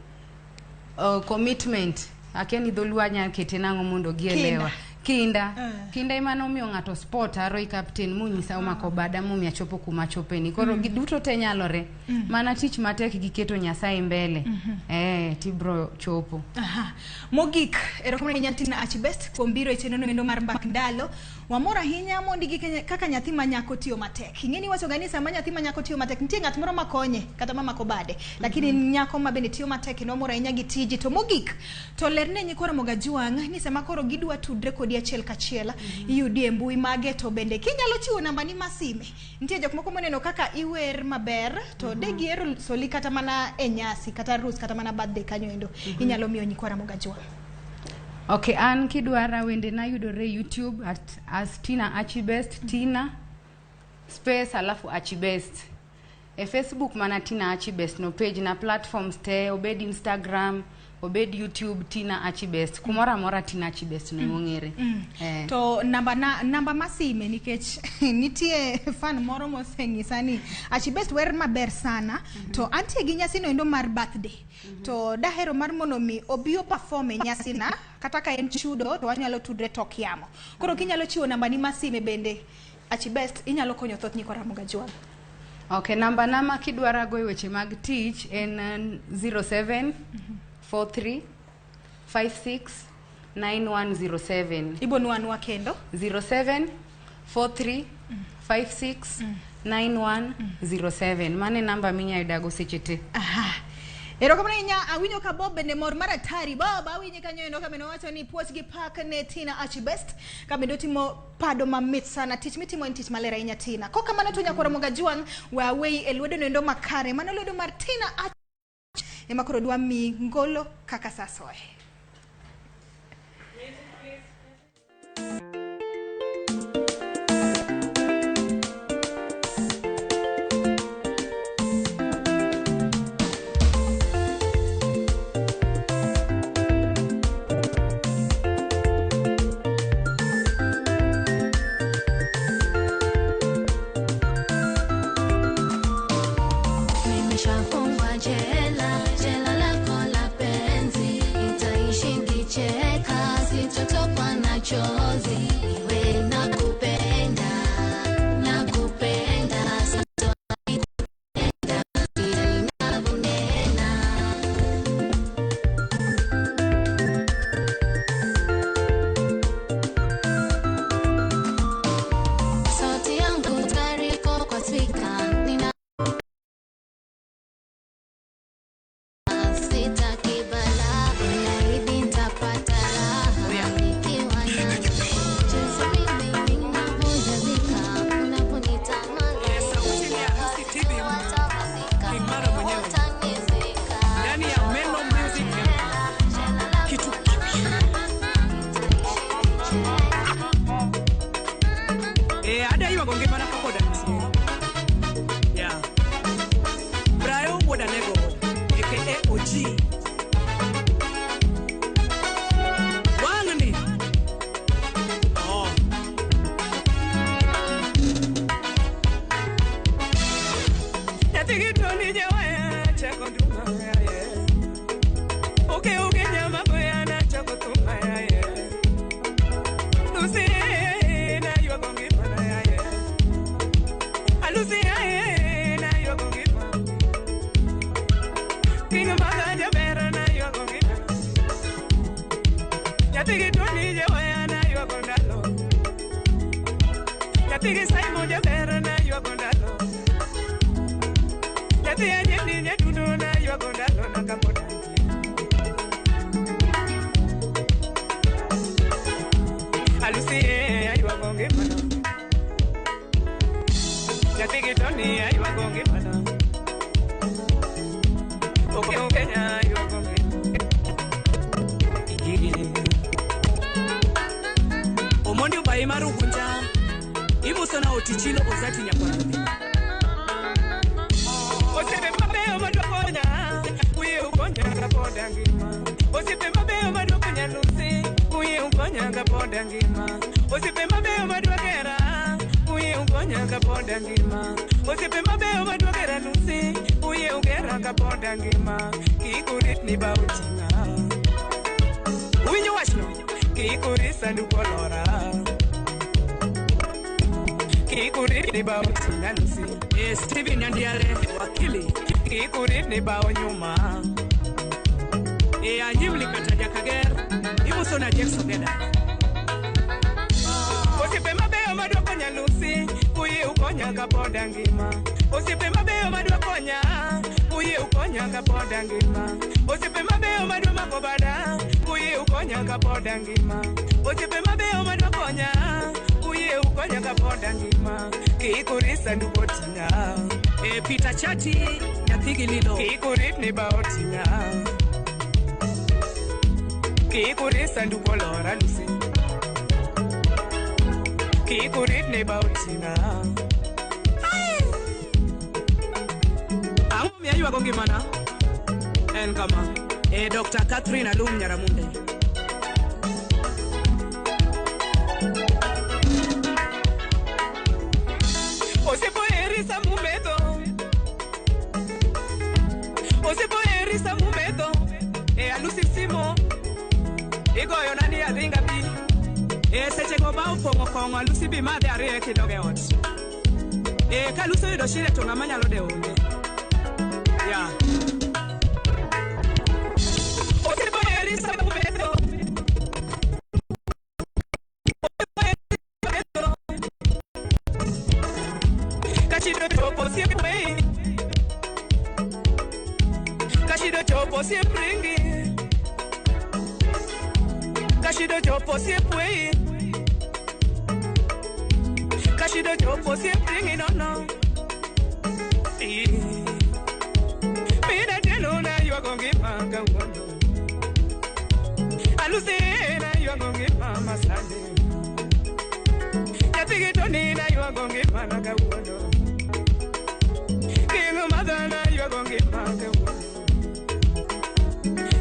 commitment akia ni dholuo anya kete nang'o mondo gielewa. Kinda. Kinda ema nomiyo ng'ato sport Roy Captain monyisa omako bada momiyo achopo kuma achopeni. Koro giduto te nyalore. Mana tich matek gi keto Nyasaye mbele. Eh, tibro chopo. Aha. Mogik, erokamano ahinya Tina Archibest kuom biro e chenro no mar Mbak Ndalo. Wamor ahinya mondi gi kaka nyathi ma nyako tiyo matek. Ing'e ni iwacho ga ni sama nyathi ma nyako tiyo matek nitie ng'at moro makonye kata mamako bade. Lakini nyako ma bende tiyo matek kendo wamor ahinya gi tiji. To mogik, to lerne nyikwa Ramogi Ajwang' ni sama koro gidwa tudre kodi achiel kachiel, iyudi e mbui mage to bende kinyalo chiwo namba ni mar sime. Nitie jok moko moneno kaka iwer maber to de gihero soli kata mana e nyasi kata arus kata mana birthday kanyo endo. Inyalo miyo nyikwa Ramogi Ajwang'. Okay, an kidwara wende na yudore YouTube at as Tina Archibest, Tina space alafu Archibest. E Facebook mana Tina Archibest no page na platforms te, obed Instagram, obed YouTube Tina Archibest. Kumoro amora Tina Archibest no mong'ere. Eh. To namba na namba mar sime nikech nitie fan moro moseng'isa ni Archibest wer maber sana to antie gi nyasi no endo mar birthday. To dahero mar mondo mi obi o perform e nyasi na kata ka en chudo to wanyalo tudre tok yamo. Koro kinyalo chiwo namba ni mar sime bende Archibest inyalo konyo thoth nyikwa Ramogi Ajwang'. Okay, namba na ma kidwara go e weche mag tich en 07 43 56 9107. Ibo nwanwa kendo. 07 43 56 9107. Mano e namba minya yudago seche te. Aha. Erokamano ahinya awinjo ka Bob bende mor mar atari. Bob awinji kanyo endo ka bende owacho ni puoch gi pak ne Tina Archibest ka bende otimo pado mamit sana. Tich mitimo en tich maler ahinya Tina. Kokamano to nyakwar Ramogi Ajwang' we aweyi e lwedo no endo makare. Mano lwedo mar Tina Arch ema koro dwa miyi ngolo kaka sasoe. Nimeshafungwa jela, jela lako la penzi, nitaishi nikicheka, sitotokwa na chozi. Iwe nakupenda, nakupenda, sitowahi kupenda, ila ninavyonena. Sauti yangu tayari iko kwa speaker, nina sita Nyathigi Tony jawaya naywago ndalo. Nyathigi Simon jaber naywago ndalo. Nyathi Ajeni nyadundo naywago ndalo na kapod antie. Alusi aywago ngimana. Nyathigi Tony aywago ngimana. Oke Kenya aywago ngimana. Omondi obayi mar Ugunja imuso na otichilo ozati nyakwar. Osiepe mabeyo madwa konya, uyie ukonya kapod angima. Osiepe mabeyo madwa konya Lucy, uyie ukonya kapod angima. Osiepe mabeyo madwa gera, uyie ukonya kapod angima. Osiepe mabeyo madwa gera Lucy, uyie ugera kapod angima. Kik urit ni ba oting'a. Uwinjo wachno? Kik urit sanduku olora. Kik urit ni ba oting'a Lucy. Steven Nyandiare wakili. Kik urit ni ba onyuma. Anyimli kata Jakager imuso na James Ogeda. Osiepe mabeyo madwa konya Lucy, uyie ukonya kapod angima. Osiepe mabeyo madwa konya, uyie ukonya kapod angima. Osiepe mabeyo madwa mako bada, uyie ukonya kapod angima. Osiepe mabeyo madwa konya, uyie ukonya kapod angima. Kik urit sanduku oting'a. Peter Chati nyathigi Lilo. Kik urit ni ba oting'a. Kik urit sanduku olora Lucy. Kik urit ni ba oting'a. Ang'o miyo aywago ngimana? En kama. Dr. Catherine Alum Nyaramunde. Osiepo eri samumetho. Osiepo eri samumetho. Alusi simo. Igoyo nani adhinga pi. Seche go ba opong'o kong'o Alusi bi madhe ariyo kidog e ot. Ka Lucy oyudo shida to ng'ama nyalo dewo onge. Yeah. Osiepo eri samumetho. Kashido chopo siempre. Kashido chopo siempre. Kashido chopo siempre. Kashido chopo siempre no no. Mina telo na ywago ngima kawuono. Alusi na ywago ngima masande. Nyathigi Tony na ywago ngima na kawuono. Kingo madha na ywago ngima kawuono.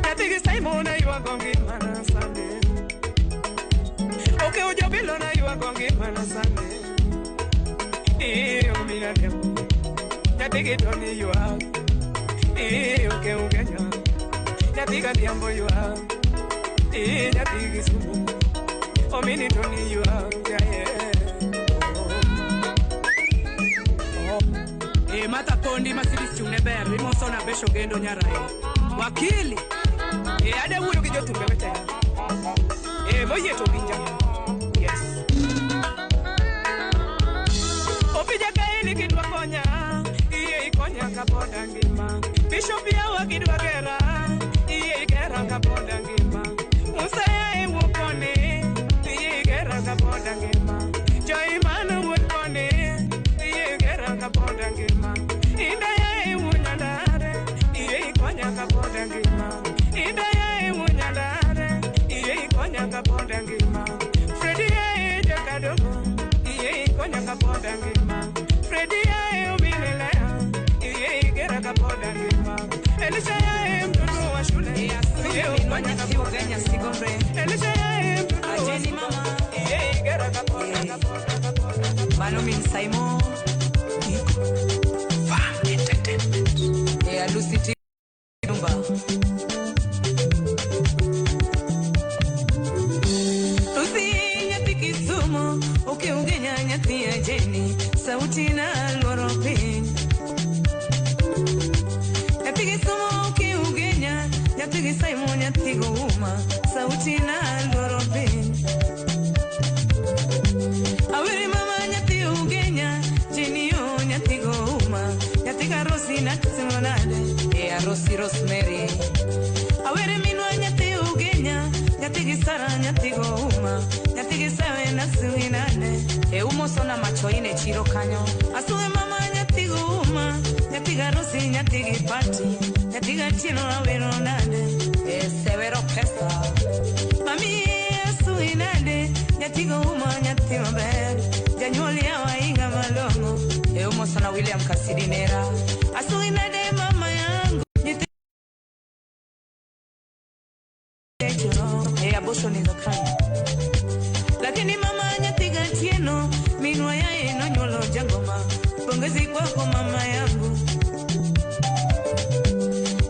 Nyathigi Simon na ywago ngima na sande. Oke ujobilo na ywago ngima na sande. Omina demo. Nyathigi Tony ywak. Oke ugenya. Nyathigi Adhiambo ywak. Nyathigi Kisumu. Omini Tony ywak. Martha Kondi Mercedes chung ne ber imoso na Besho Gendo Nyarai. Wakili. Ade wuoyo gi jothumbe wetena. Moyie to winja. Yes. Opija kaeli kidwa konya, iye ikonya kapod angima. Bishop yawa kidwa gera, iye igera kapod angima. Musa yae wuok koni, iye igera kapod angima. Joimano wuok koni, iye igera kapod angima. Inda yae wuo Nyandare, iye ikonya kapod angima. Inda yae wuo Nyandare, iye ikonya kapod angima. Fredi yae jakadogo, iye ikonya kapod angima. Fredi yae ominelea, iye igera kapod angima. Elisha yae mtoto wa shule, iye ukonya kapod angima. Elisha yae mtoto wa shule, iye igera kapod angima. Malomin Simon. Lucy Tumba. Lucy nyathi Kisumu, okeugenya nyathi Ajeni, sauti na luoro piny. Nyathi Kisumu okeugenya, nyathi Simon nyathi Gouma, sauti na luoro Lucy Dinera. Asungi nade mama yangu. E abortion is a crime. Lakini mama nyathiga tieno minwa yaye nonyuolo jangoma. Pongezi kwako mama yangu.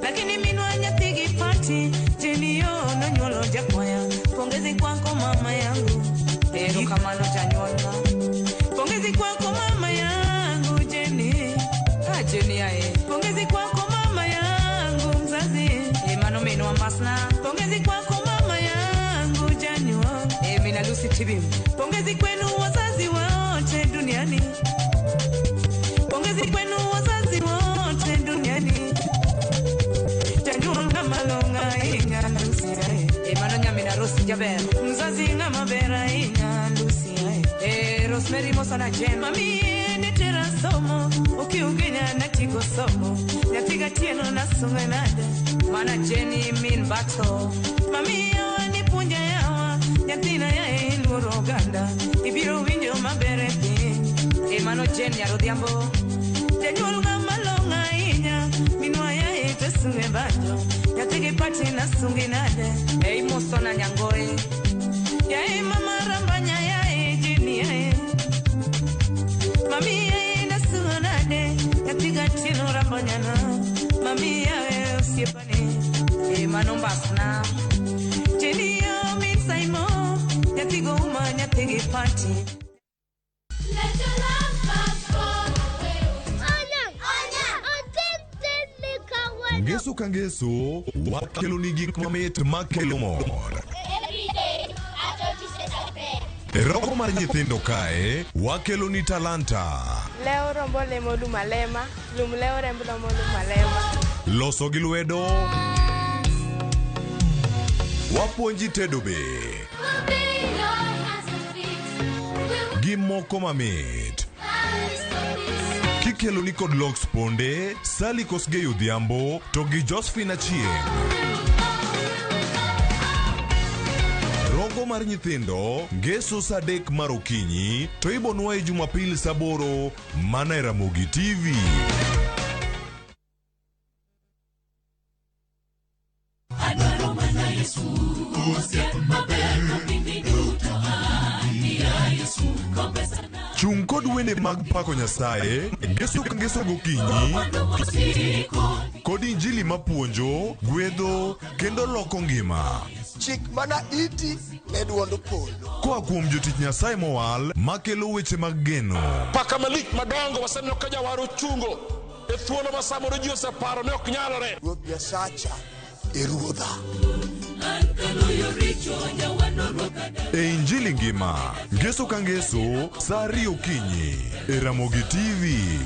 Lakini minwa nyathigi pati jeni yo nonyuolo jakwaya. Pongezi kwako mama yangu. Erokamano janyuolna. Pongezi kwako mama yangu Jeni. Ah, Jeni ae. Pongezi kwako mama yangu mzazi. E mano minwa masna. Pongezi kwako mama yangu Janywa. E mina Lucy Tibim. Pongezi kwenu wazazi wote duniani. Pongezi kwenu wazazi wote duniani. Janywa ngama longa inya Lucy ae. E mano nyamina Rosi Jaber. Mzazi ngama bera inya Lucy ae. E Rosemary Mosana Jen. Mami netera somo. Ukiugenya natiko somo. Nyathiga tieno nasunge nade. Mana Jenny min bato. Mami yawa nipuonja yawa. Nyathina yae luoro oganda. Ibiro winjo maber e piny. E mano Jen Nyarodhiambo. Janyuol ng'ama long'o ahinya. Minwa yae to sunge banjo. Nyathigi pati nasungi nade. E imosona Nyangoe. Yae mama rambanya yae Jenny yae. Mami yae nasungo nade. Nyathiga tieno rambanyana. Mami yae osiepane. E mano mbasna. Jenny yo min Saimo. Nyathigo uma nyathigi pati. Ngeso ka ngeso wakelo ni gik mamit makelo mor. E rogo mar nyithindo kae wakelo ni talanta. Leo rombo lemo lum alema, lum leo remb lomo lum alema. Loso gi lwedo. Wapuonji tedo be. Gi moko mamit. Kikelo ni kod Lox Ponde, Sally Kosgei Odhiambo to gi Josephine Achieng'. Rogo mar nyithindo ngeso saa 3 mar okinyi to ibonwa e Jumapil saa 8 mana e Ramogi TV. Adwaro mana Yesu, osiep maber kapindi duto an Yesu, kompesana. Chung kod wende mag pako Nyasaye, ngeso ka ngeso gokinyi, kod injili mapuonjo, gwedho kendo loko ngima. Chik mana iti ne duond polo. Koa kuom jotich Nyasaye mowal makelo weche mag geno. Paka malich madongo waseneno ka jawar ochungo e thuolo ma samoro ji oseparo ne ok nyalore. Ruoth Nyasacha e ruodha. E injili ngima, ngeso ka ngeso, saa 2 okinyi, e Ramogi TV.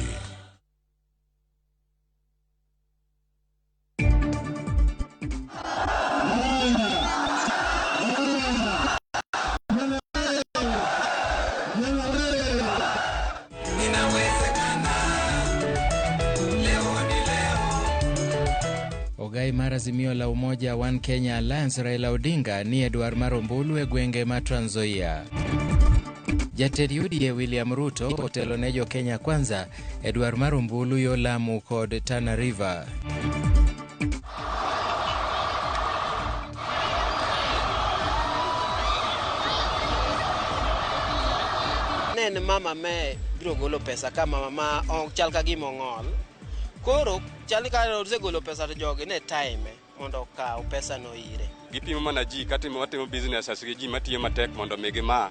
Ogai mar Azimio la Umoja One Kenya Alliance Raila Odinga ni e dwar mar ombulu e gwenge ma Trans Nzoia. Jatend UDA William Ruto otelo ne jo Kenya Kwanza e dwar mar ombulu yo Lamu kod Tana River. Ne en mama me biro golo pesa ka mama ma ok chal ka gima ong'ol. Koro chal ka osegolo pesa to jogi ne time mondo okaw pesa no ire. Gipimo mana ji katimo watimo businesses gi ji matiyo matek mondo mi gima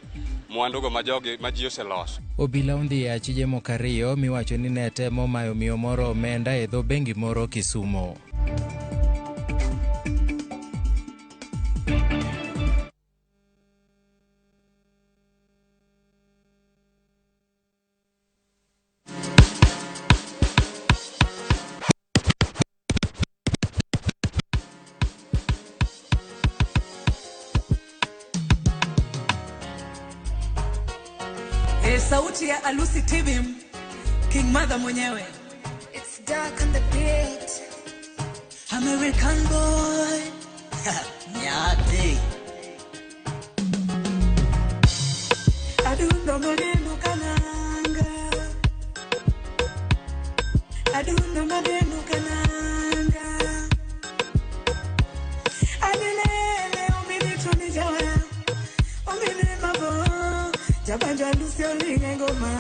mwandugo ma jogi ma ji oseloso. Obila ondhi e achije moko ariyo miwacho ni ne temo mayo miyo moro omenda e dho bengi moro Kisumo. E sauti ya Alusi TV, King Mother mwenyewe. It's dark on the beat. American boy. Nyati. Adundo maneno kananga. Jabanjo Lucy olinge ngoma.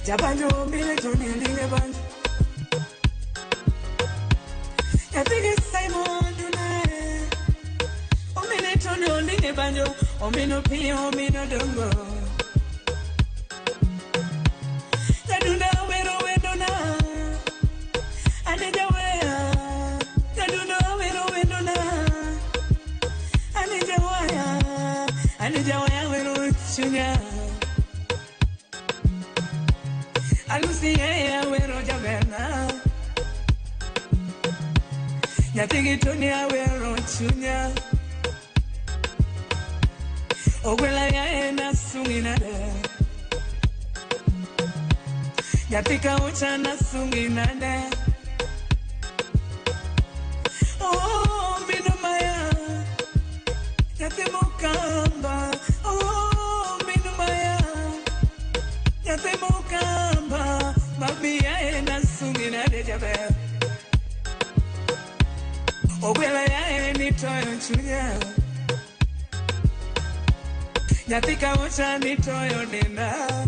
Jabanjo mile Tony olinge banjo. Nyathigi Simon Dune. Omine Tony olinge banjo. Omino piyo omino dongo. Jadunda wero wendona. Ane jawea. Jadunda wero wendona. Ane jawaya. Ane jawaya wero chunya. Alusi yeye wero jabena. Nyathigi Tony awero chunya. Ogwela yae nasungi nade. Nyathi kaocha nasungi nade. Oh, mino maya. Nyathi mokamba. Oh, mino maya. Nyathi mokamba. Mabi yae nasungi nade jaber. Ogwela yae nitoyo chunya. Nyathi kaocha nitoyo denda.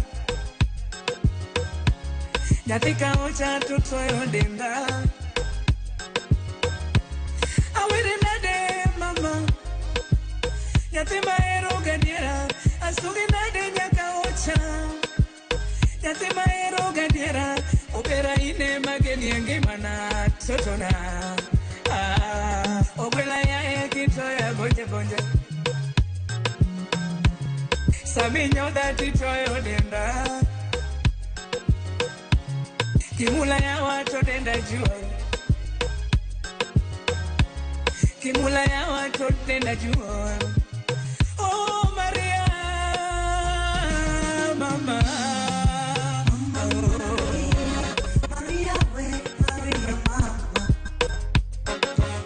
Nyathi kaocha tutoyo denda. Awere nade mama. Nyathi mahero gadiera. Asungi nade nyaka ocha. Nyathi mahero gadiera. Opera ine mageni e ngimana totona. Ah, ogwela yae kitoya bonje bonje. Saminyo dati toyo denda. Kimula ya watu denda jua. Kimula ya watu denda jua. Oh Maria, mama. Maria, we, Maria, mama.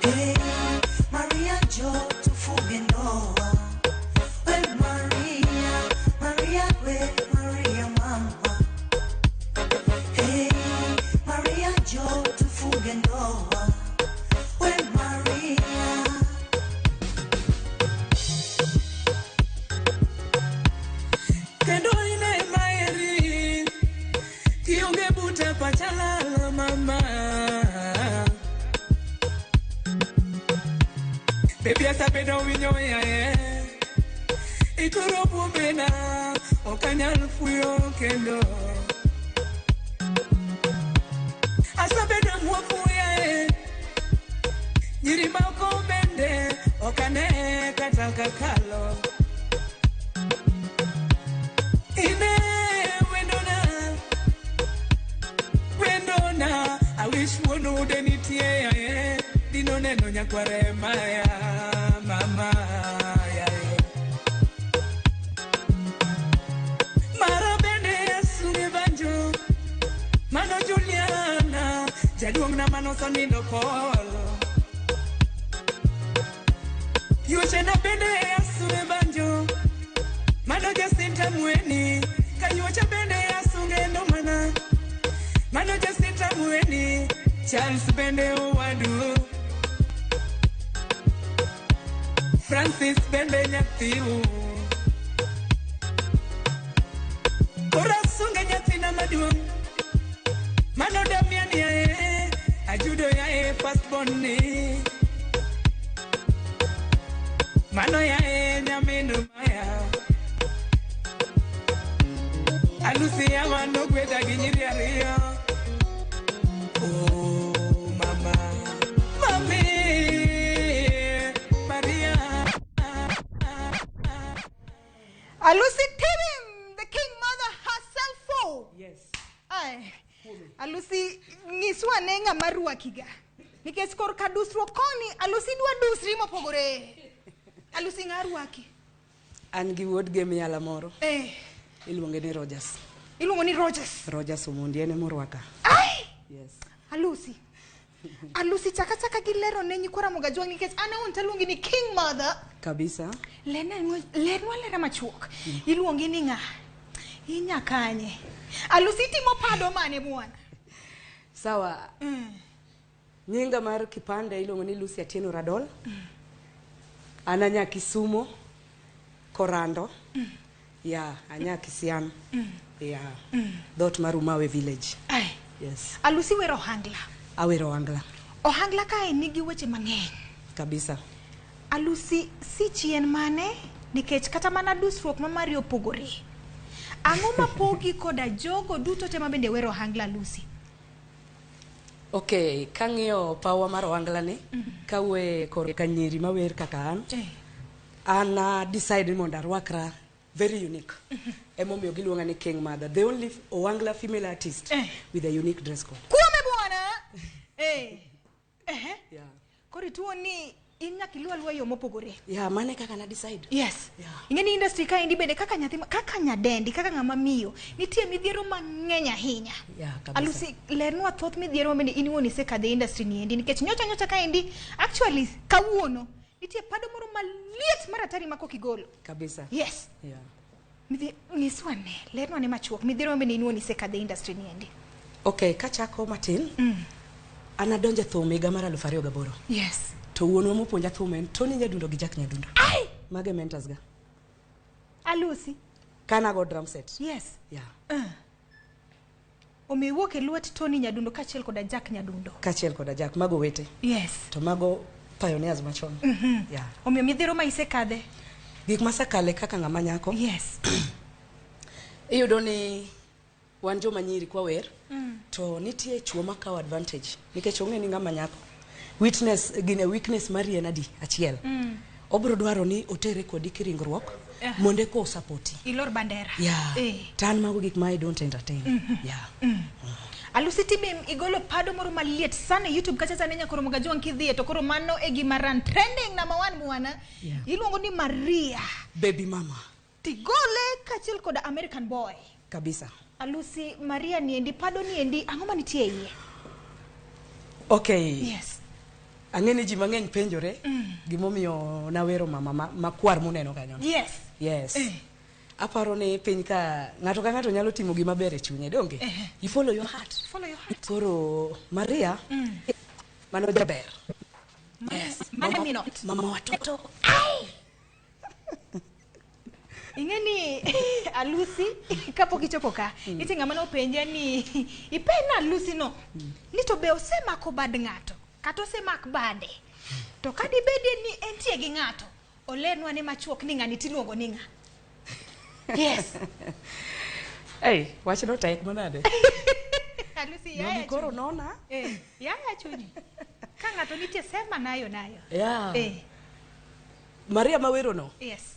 Hey, Maria, njoo tufunge ndoa. We Maria, Maria, we, Maria, mama. Hey, Maria, njoo tufunge ndoa. We Maria. Kendo ine maeri. Kionge buta pachalala mama. Baby asabedo winyo yae. Ituro bumbena. Okanyal fuyo kendo. Asabedo mwofu yae. Nyiri mako bende. Okane kata kakalo. Ine wendona. Wendona. I wish wono denitie yae. Dino neno nyakware maya mama yae. Mara bende asunge banjo. Mano Juliana. Jaduong' na mano sonindo Paul. Yuoche na bende asunge banjo. Mano Jacinta Mweni. Kayuocha bende asunge ndo mana. Mano Jacinta Mweni. Charles bende owadu. Francis bende nyathiu. Koro asunge nyathina maduong'. Mano Damian yae. Ajudo yae firstborn ni. Mano yae nyaminu maya. Alusi yawa nogwedha gi nyiri ariyo. Oh mama, mami Maria. Alusi Tirim, the king mother herself. Oh. Yes. Ay. Alusi nyiswa ne ng'ama rwakiga. Nikech korka dusruok koni, Alusi dwa dusri mopogore. Alusi ng'a rwaki? An gi wuod gi miala moro. Eh. Iluonge ni Rogers. Iluongo ni Rogers. Rogers Omondi en emorwaka. Ai! Yes. Alusi. Alusi chaka chaka gi lero ne nyikwa Ramogi Ajwang' nikech an awuon taluongi ni king mother. Kabisa. Lernwa lera machuok. Iluongi ni ng'a? Inya kanye? Alusi timo pado mane bwana? Sawa. Nyinga mar kipande iluongo ni Lucy Atieno Radol. An anya Kisumo. Korando. Yeah, anya Kisian. Yeah. Dhot mar Umawe village. Ai. Yes. Alusi wero ohangla. Awero ohangla. Ohangla kae nigi weche mang'eny. Kabisa. Alusi si chien mane nikech kata mana dusruok ma mari opogore. Ang'o mapogi koda jogo duto te mabende wero ohangla Alusi? Okay, kang'iyo pawa mar ohangla ni, kawuoye korka nyiri mawer kaka an, an na decide ni mondo arwakra very unique. Emomiyo giluonga ni King Mother, the only ohangla female artist with a unique dress code. Kuome bwana. Eh. Ehe. Yeah. Koro ituo ni in nyaka iluw aluwa yo mopogore. Yeah, mane kaka na decide. Yes. Ing'e ni industry kaendi bende kaka nyathi kaka nyadendi kaka ng'ama miyo nitie midhiero mang'eny ahinya. Yeah, kabisa. Alusi lernwa thoth midhiero ma bende in iwuon isekadhe e industry ni endi nikech nyocha nyocha kaendi actually kawuono nitie pado moro maliet mar atari ma kok igolo. Kabisa. Yes. Yeah. Nyiswa ne, lernwa ne machuok midhiero ma bende in iwuon isekadhe e industry ni endi. Okay, kachako matin, an adonjo e thum higa mar 2008. Yes. To wuonwa mopuonja thum en Tony Nyadundo gi Jack Nyadundo. Ai! Mago e mentors ga. Alusi. Kanago drum set. Yes. Yeah. Omiyo iwuok e lwet Tony Nyadundo kaachiel koda Jack Nyadundo. Kaachiel koda Jack, mago owete. Yes. To mago pioneers machon. Yeah. Omiyo midhiero ma isekadhe. Gik masekale kaka ng'ama nyako. Yes. Iyudo ni wan joma nyiri kwa wer, to nitie chuo makawo advantage nikech ong'e ni ng'ama nyako witness gine weakness mari en adi achiel. Obro dwaro ni otere kodi kiringruok mondo eka osapoti. Ilor bandera. Yeah. Eh. To an mago gik ma I don't entertain. Yeah. Alusi Tibim igolo pado moro maliet sana e YouTube kacha sana nyakoro moga kidhiye to koro mano e gima ran trending number 1 mwana. Yeah. Iluongo ni Maria. Baby mama. Tigole kaachiel koda American boy. Kabisa. Alusi Maria niendi pado niendi ang'o manitie iye? Okay. Yes. Ang'e ni ji mang'eny penjore gimomiyo nawero mama makwar muneno kanyo. Yes. Yes. Aparo ni piny ka ng'ato ka ng'ato nyalo timo gima ber e chunye, donge? You follow your heart. Follow your heart. Koro Maria mano jaber. Yes. Mane minot. Mama watoto. Ing'e ni Alusi kapok ichopo ka nitie ng'ama nopenja ni ipenja Alusi no ni to be osemako bad ng'ato kata osemak bade to kadibedie ni entie gi ng'ato olernwa ne machuok ni ng'ani tiluongo ni ng'a. Yes. Hey, wachno tek manade. Alusi yaya koro nona. Yaya chunyi. Ka ng'ato nitie sema nayo nayo. Yeah. Maria mawero no. Yes.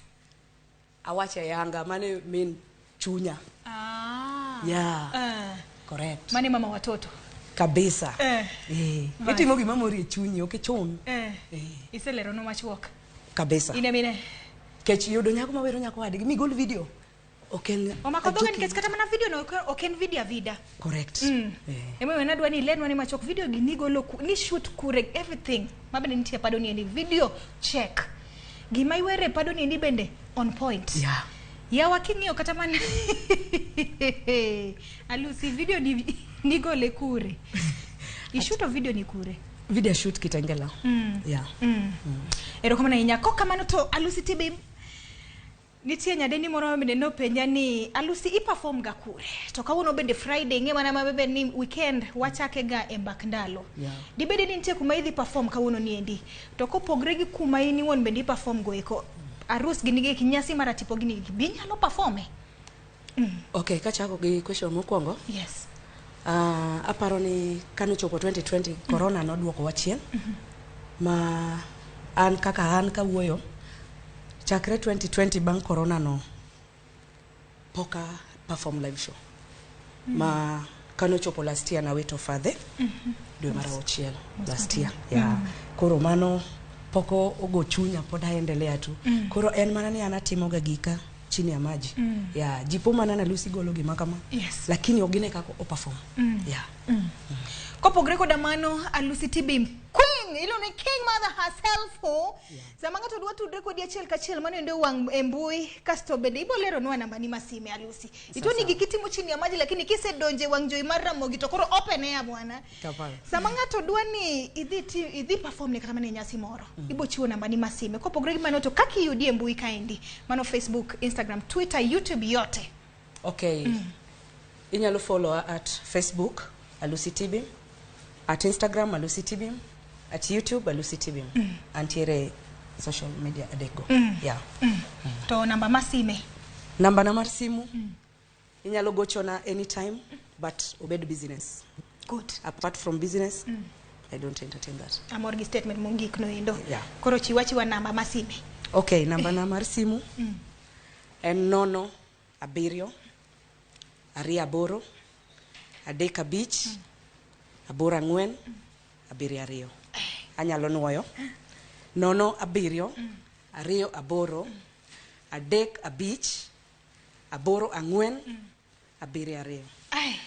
Awache yanga mane min chunya. Ah. Yeah. Correct. Mane mama watoto. Kabisa. Itimo gima mori e chunyi ok ichun. Iselero no machuok. Kabisa. Ine mine. Kech yudo nyako mawero nyako wadgi migol video. Ok en omako dhoga nikech kata mana video no ok en video avida. Correct. Emomiyo nadwa ni ilenwa ni machuok video gi nigolo ni shoot kure everything. Mabende nitie pado ni video check. Gima iwere pado ni endi bende on point. Yeah. Yawa king'iyo kata mana Alusi video ni nigole kure. Ishuto video ni kure. Video shoot Kitengela. Yeah. Erokamano ahinya. Kokamano to Alusi Tibim nitie nyadendi moro bende nopenja ni Alusi i perform ga kure. To kawuono bende Friday ng'e mana maber ni weekend wachake ga e mbak ndalo. Yeah. Dibede ni nitie kuma idhi perform kawuono niendi. To kopogre gi kuma in iwuon bende i perform go eko arus gi nigi nyasi mar tipo gi nigi bi nyalo performe. Okay, kachako gi question mokwongo. Yes. Aparo ni kanochopo 2020 corona noduoko wa chien. Ma an kaka an kawuoyo chakre 2020 bang' corona no poka perform live show. Ma kanochopo last year nawito fadhe dwe mar auchiel last year. Yeah. Koro mano poko ogo chunya pod aendelea tu. Koro en mana ni an atimoga gika chini ya maji. Yeah, jipo mana na Lucy golo gima kama. Yes. Lakini ogine kako o perform. Yeah. Kopogre koda mano Alusi Tibim Queen, iluongo ni King Mother herself Alafu sama ng'ato dwa tudre kodi achiel kachiel mano endo wang' e mbui, kasto bende ibo leronwa namba ni masime Alusi. Ituoni gik itimo chini ya maji, lakini kisedonje wang' jowi mar Ramogi to koro open air bwana. Sama ng'ato dwa ni idhi perform ne kata mana e nyasi moro, ibo chiwo namba ni masime. Kopogore gi mano to kaka iyudi e mbui kaendi, mano Facebook, Instagram, Twitter, YouTube yote. Okay. Inyalo follow her at Facebook, Alusi Tibim, at Instagram, Alusi Tibim, at YouTube, Alusi Tibim. Antiere social media adekgo. Yeah. To namba masime. Namba na mar simu. Inyalo gochona anytime, but obed business. Good. Apart from business, I don't entertain that. Amor gi statement mogik no endo. Yeah. Koro chiwa chiwa namba masime. Okay, namba na mar simu en 0 7 2 8 3 5 8 4 7 2. Anyalo nuoyo. 0 7 2 8 3 5 8 4 7 2. Ai.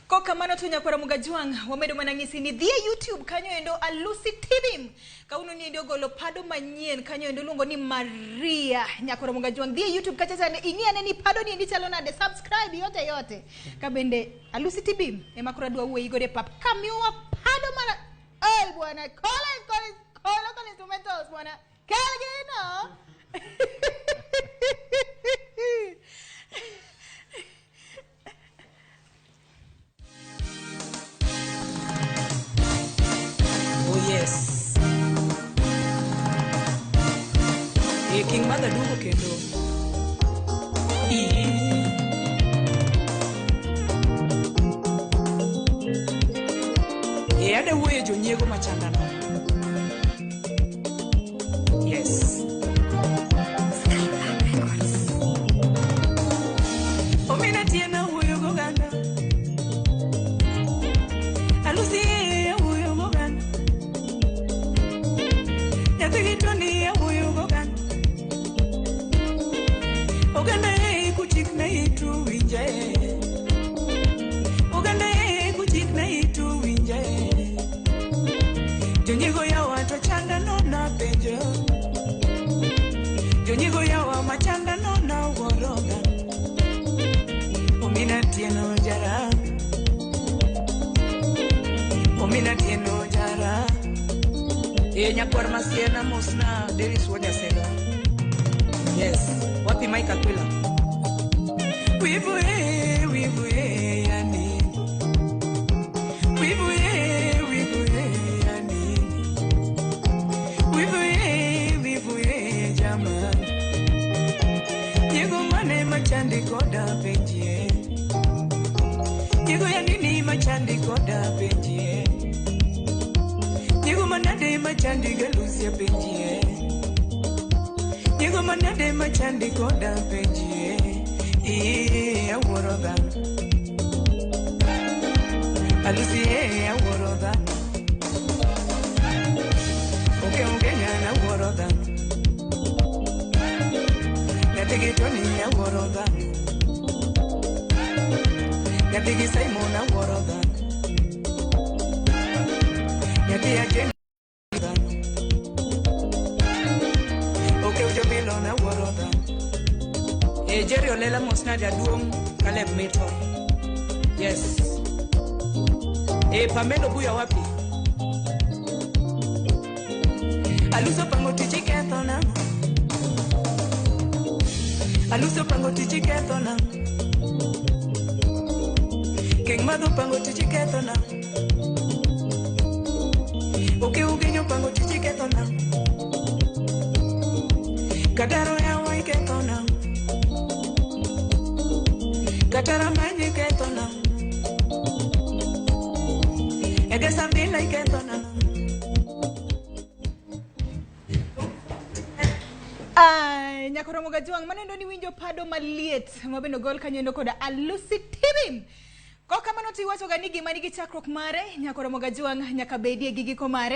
Kokamano to nyakwara Mugajwang' wamedo mana nyisi ni dhi e YouTube kanyo endo Alusi Tibim. Kawuono ni endo golo pado manyien kanyo endo luongo ni Maria. Nyakwara Mugajwang' dhi e YouTube kacha chande ing'i ane ni pado ni endi chalo nade, subscribe yote yote. Ka bende Alusi Tibim ema koro adwa wuoyi godo e pap. Kamiwa pado mara ai bwana, kola kola kola kola instrumentals bwana. Kelgino. Oh yes. E King Mother duogo kendo. E ade wuoye jonyiego machandano. Yes. Omina tiena wuoyo goganda. Alusi wuoyo goganda. Nyathigi to ni wuoyo goganda. Oganda e kuchik na itu winje. Oganda e kuchik na itu winje. Jonyiego yawa to chanda no na penjo. Jonyiego yawa machanda no na wuoroga. Omina tieno jara. Omina tieno jara. E nyakwar Masiena mosna Dennis Wanyasega. Yes, wapi Mike Aquila? Wivu e yani. Wivu e yani. Wivu e jama. Nyiego mane machandi koda penjie. Nyiego ya nini machandi koda penjie. Nyiego manade machandi galusia penjie. Nyiego manade machandi koda penjie. Iye awuoro dhano. Alusi e awuoro dhano. Oke ngena awuoro dhano. Nyathigi Tony awuoro dhano. Nyathigi Simon awuoro dhano. Nyathi Ajen dhano. Oke Jobilo na awuoro dhano. E Jerry Olela mosna jaduong' Caleb Mito. Yes. E Pamelo Buya wapi? Aluso pango tich iketho nang'o? Aluso pango tich iketho nang'o? King Madho pango tich iketho nang'o? Oke Ugenyo pango tich iketho nang'o? Kadaro yawa iketho nang'o? Katara manyi iketho nang'o? Egesa Villa iketho nang'o? Ay, nyakwara Mugajwang' mano endo ni winjo pado maliet mabende ogol kanyo endo koda Alusi Tibim. Kokamano to iwacho ga ni gima nigi chakruok mare, nyakwara Mugajwang' nyaka bedie gi giko mare.